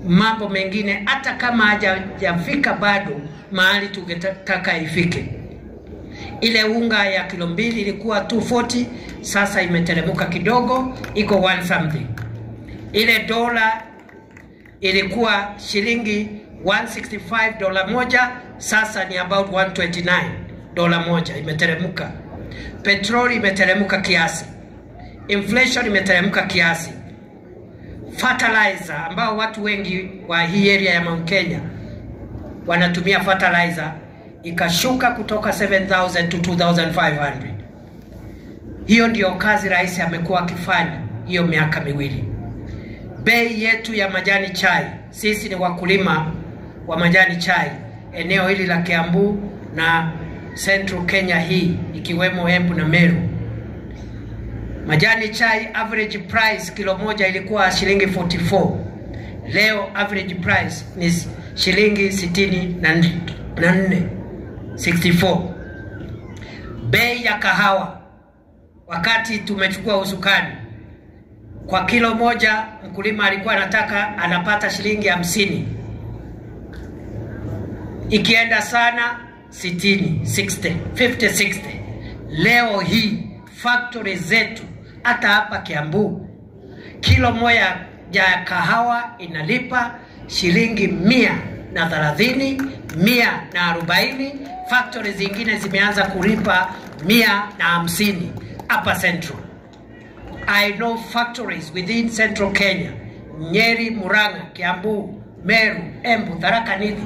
mambo mengine, hata kama hajafika bado mahali tungetaka ifike. Ile unga ya kilo 2 ilikuwa 240, sasa imeteremka kidogo, iko 1 something. Ile dola ilikuwa shilingi 165 dola moja, sasa ni about 129 dola moja, imeteremka. Petroli imeteremka kiasi, inflation imeteremka kiasi. Fertilizer ambao watu wengi wa hii area ya Mount Kenya wanatumia fertilizer ikashuka kutoka 7,000 to 2,500. Hiyo ndio kazi rais amekuwa akifanya hiyo miaka miwili. Bei yetu ya majani chai, sisi ni wakulima wa majani chai eneo hili la Kiambu na Central Kenya hii ikiwemo Embu na Meru. Majani chai average price kilo moja ilikuwa shilingi 44. Leo average price ni shilingi 64, 64. Bei ya kahawa wakati tumechukua usukani, kwa kilo moja mkulima alikuwa anataka anapata shilingi 50. Ikienda sana 60, 60, 50, 60. Leo hii factory zetu hata hapa Kiambu, kilo moja ya kahawa inalipa shilingi 130, 140. Factory zingine zimeanza kulipa 150 hapa Central. I know factories within Central Kenya, Nyeri, Murang'a, Kiambu, Meru, Embu, Tharaka Nithi,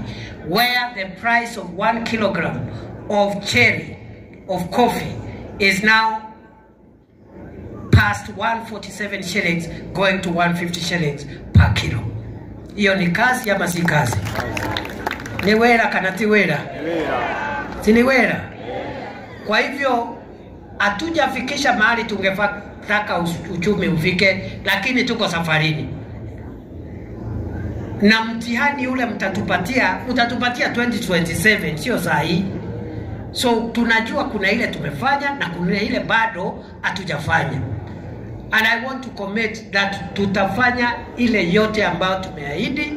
where the price of 1 kilogram of cherry, of coffee, is now past 147 shillings going to 150 shillings per kilo. Hiyo ni kazi ama si kazi? Ni wera kana ti wera? Si ni wera? Kwa hivyo hatujafikisha mahali tungetaka uchumi ufike, lakini tuko safarini. Na mtihani ule mtatupatia 2027, sio saa hii. So tunajua kuna ile tumefanya na kuna ile bado hatujafanya. And I want to commit that tutafanya ile yote ambayo tumeahidi.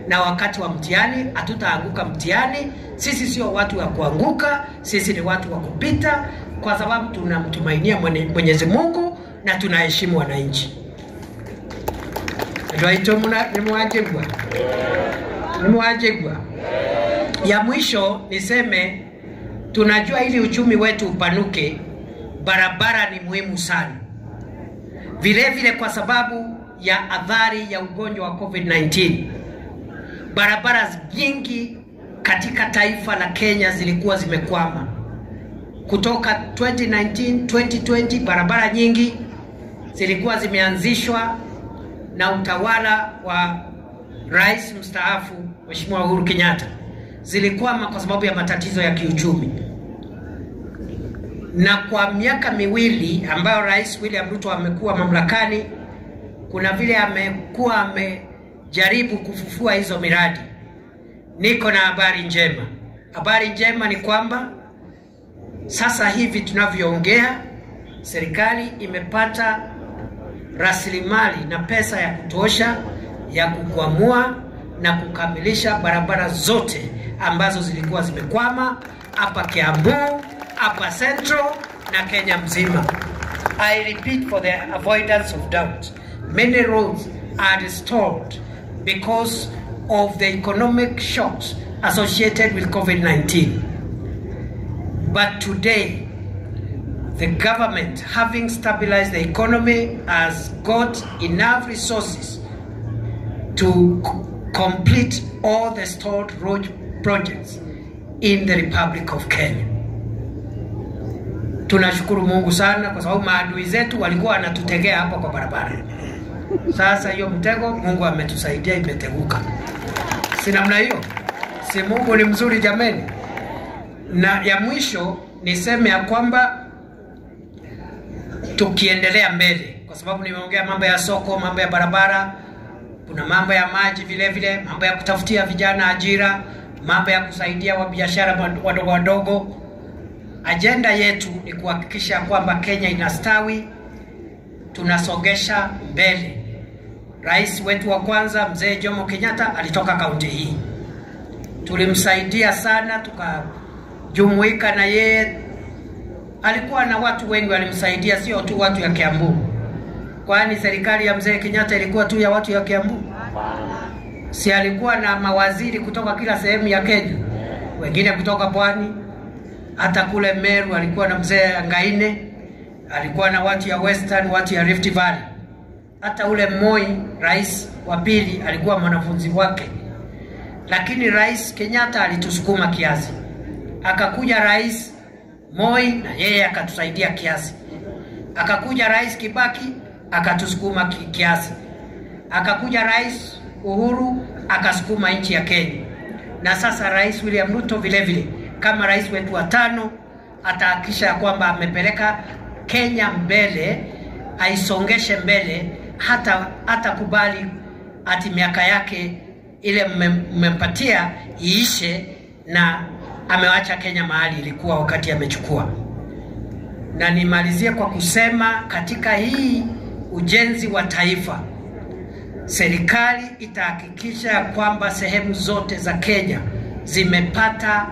na wakati wa mtihani hatutaanguka mtihani. Sisi sio watu wa kuanguka, sisi ni watu wa kupita, kwa sababu tunamtumainia Mwenyezi Mungu na tunaheshimu wananchi. Ndio nimwajegwa. Nimwajegwa. Ya mwisho niseme, tunajua ili uchumi wetu upanuke, barabara ni muhimu sana. Vile vile kwa sababu ya athari ya ugonjwa wa COVID-19, barabara nyingi katika taifa la Kenya zilikuwa zimekwama. Kutoka 2019, 2020 barabara nyingi zilikuwa zimeanzishwa na utawala wa Rais mstaafu Mheshimiwa Uhuru Kenyatta, zilikwama kwa sababu ya matatizo ya kiuchumi. Na kwa miaka miwili ambayo Rais William Ruto amekuwa mamlakani, kuna vile amekuwa amejaribu kufufua hizo miradi. Niko na habari njema. Habari njema ni kwamba sasa hivi tunavyoongea, serikali imepata rasilimali na pesa ya kutosha ya kukwamua na kukamilisha barabara zote ambazo zilikuwa zimekwama hapa Kiambu, hapa Central na Kenya mzima. I repeat for the avoidance of doubt, many roads are stalled because of the economic shocks associated with COVID-19. But today, the government, having stabilized the economy, has got enough resources to complete all the stalled road projects in the Republic of Kenya. Tunashukuru Mungu sana kwa sababu maadui zetu walikuwa wanatutegea hapa kwa barabara. Sasa hiyo mtego Mungu ametusaidia imeteguka. Si namna hiyo? Si Mungu ni mzuri jameni? Na ya mwisho niseme ya kwamba tukiendelea mbele, kwa sababu nimeongea mambo ya soko, mambo ya barabara, kuna mambo ya maji vile vile, mambo ya kutafutia vijana ajira, mambo ya kusaidia wabiashara wadogo wadogo. Ajenda yetu ni kuhakikisha kwamba Kenya inastawi, tunasongesha mbele. Rais wetu wa kwanza Mzee Jomo Kenyatta alitoka kaunti hii. Tulimsaidia sana, tukajumuika na yeye. Alikuwa na watu wengi walimsaidia, sio tu watu ya Kiambu. Kwani serikali ya Mzee Kenyatta ilikuwa tu ya watu ya Kiambu? Si alikuwa na mawaziri kutoka kila sehemu ya Kenya, wengine kutoka pwani, hata kule Meru alikuwa na Mzee Ngaine, alikuwa na watu ya Western, watu ya Rift Valley. Hata ule Moi, rais wa pili, alikuwa mwanafunzi wake. Lakini Rais Kenyatta alitusukuma kiasi. Akakuja Rais Moi na yeye akatusaidia kiasi. Akakuja Rais Kibaki akatusukuma kiasi. Akakuja Rais Uhuru akasukuma nchi ya Kenya. Na sasa Rais William Ruto vile vile kama rais wetu wa tano atahakikisha kwamba amepeleka Kenya mbele, aisongeshe mbele, hata kubali ati miaka yake ile mmempatia iishe na amewacha Kenya mahali ilikuwa wakati amechukua. Na nimalizie kwa kusema katika hii ujenzi wa taifa, serikali itahakikisha kwamba sehemu zote za Kenya zimepata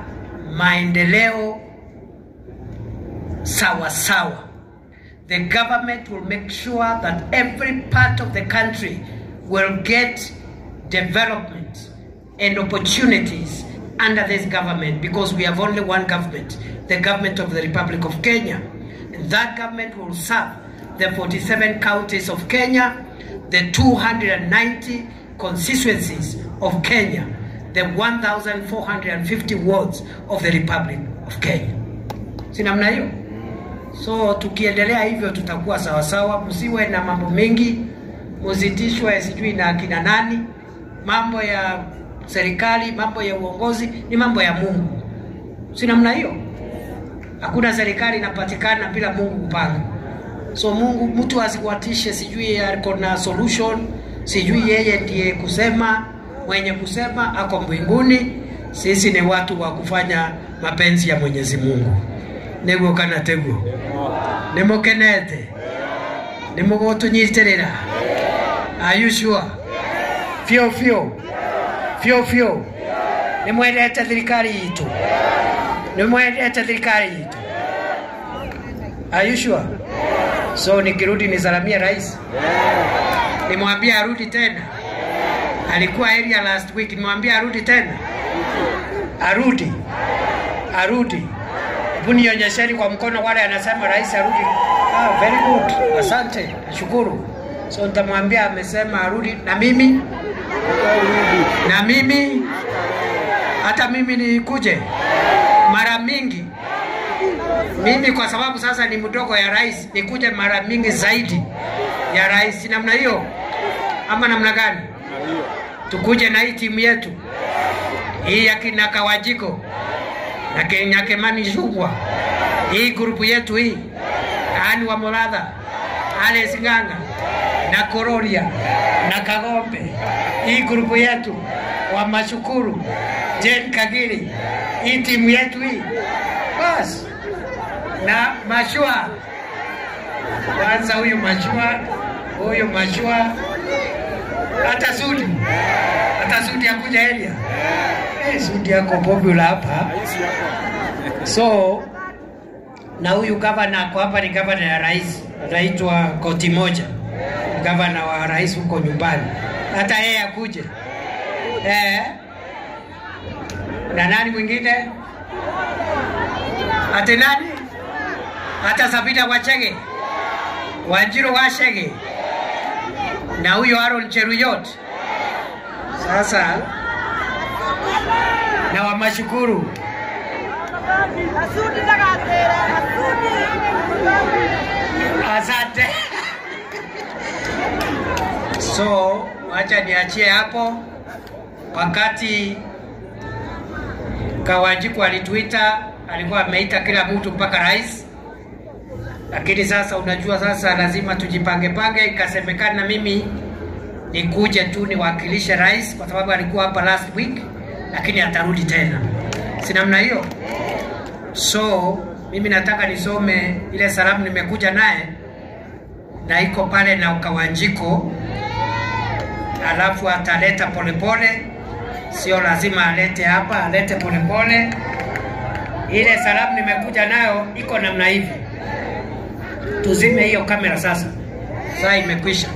maendeleo sawa sawa. The government will make sure that every part of the country will get development and opportunities under this government, because we have only one government, the government of the Republic of Kenya. And that government will serve the 47 counties of Kenya, the 290 constituencies of Kenya, the 1,450 wards of the Republic of Kenya. Si namna hiyo? So tukiendelea hivyo tutakuwa sawa sawa. Msiwe na mambo mengi, msitishwe sijui na akina nani. Mambo ya serikali, mambo ya uongozi ni mambo ya Mungu. Si namna hiyo? Hakuna serikali inapatikana bila Mungu kupanga. So Mungu, mtu asikuatishe sijui ako na solution, sijui yeye ndiye kusema, mwenye kusema ako mbinguni. Sisi ni watu wa kufanya mapenzi ya Mwenyezi Mungu. Niguo kana teguo? Nimukenete? Nimugutunyitirira? Are you sure? Fio fio. Fio fio. Nĩ mwendete thirikari itũ? Nĩ mwendete thirikari itũ? Are you sure? So nikirudi nisalamie rais? Nimwambie arudi tena? Alikuwa area last week, nimwambie arudi tena? Arudi. Arudi. Hebu nionyesheni kwa mkono wale anasema rais arudi. Ah, very good. Asante. Nashukuru. So nitamwambia amesema arudi na mimi? Na mimi? Hata mimi nikuje mara mingi. Mimi kwa sababu sasa ni mdogo ya rais, nikuje mara mingi zaidi ya rais. Namna hiyo ama namna gani? Tukuje na hii timu yetu hii ya kina Kawajiko na Kenya Kimani Ichung'wah, hii grupu yetu hii, Anne wa Muratha, Alice Ng'ang'a na Kororia na Kagombe, hii grupu yetu wa Mashukuru, Jane Kagiri, hii timu yetu hii bas. Na Mashua kwanza, huyu Mashua, huyu Mashua, hata Sudi, hata Sudi akuja area. Sudi yako popular hapa. So na huyu gavana ako hapa ni gavana ya rais, anaitwa Koti Moja, gavana wa rais huko nyumbani, hata yeye akuje. Na nani mwingine? Ate nani? Hata Sabina Wachege, Wanjiru Wachege, na huyo Aaron Cheruiyot. Sasa na wamashukuru. Asante. So wacha niachie hapo. Wakati Kawanjiku alituita, alikuwa ameita kila mtu mpaka rais. Lakini sasa unajua, sasa lazima tujipange pange. Ikasemekana mimi nikuje tu niwakilishe rais kwa sababu alikuwa hapa last week, lakini atarudi tena, si namna hiyo? So mimi nataka nisome ile salamu nimekuja naye na iko pale na Kawanjiko, alafu ataleta polepole, sio lazima alete hapa, alete polepole. Ile salamu nimekuja nayo iko namna hivi. Tuzime hiyo kamera sasa, saa imekwisha.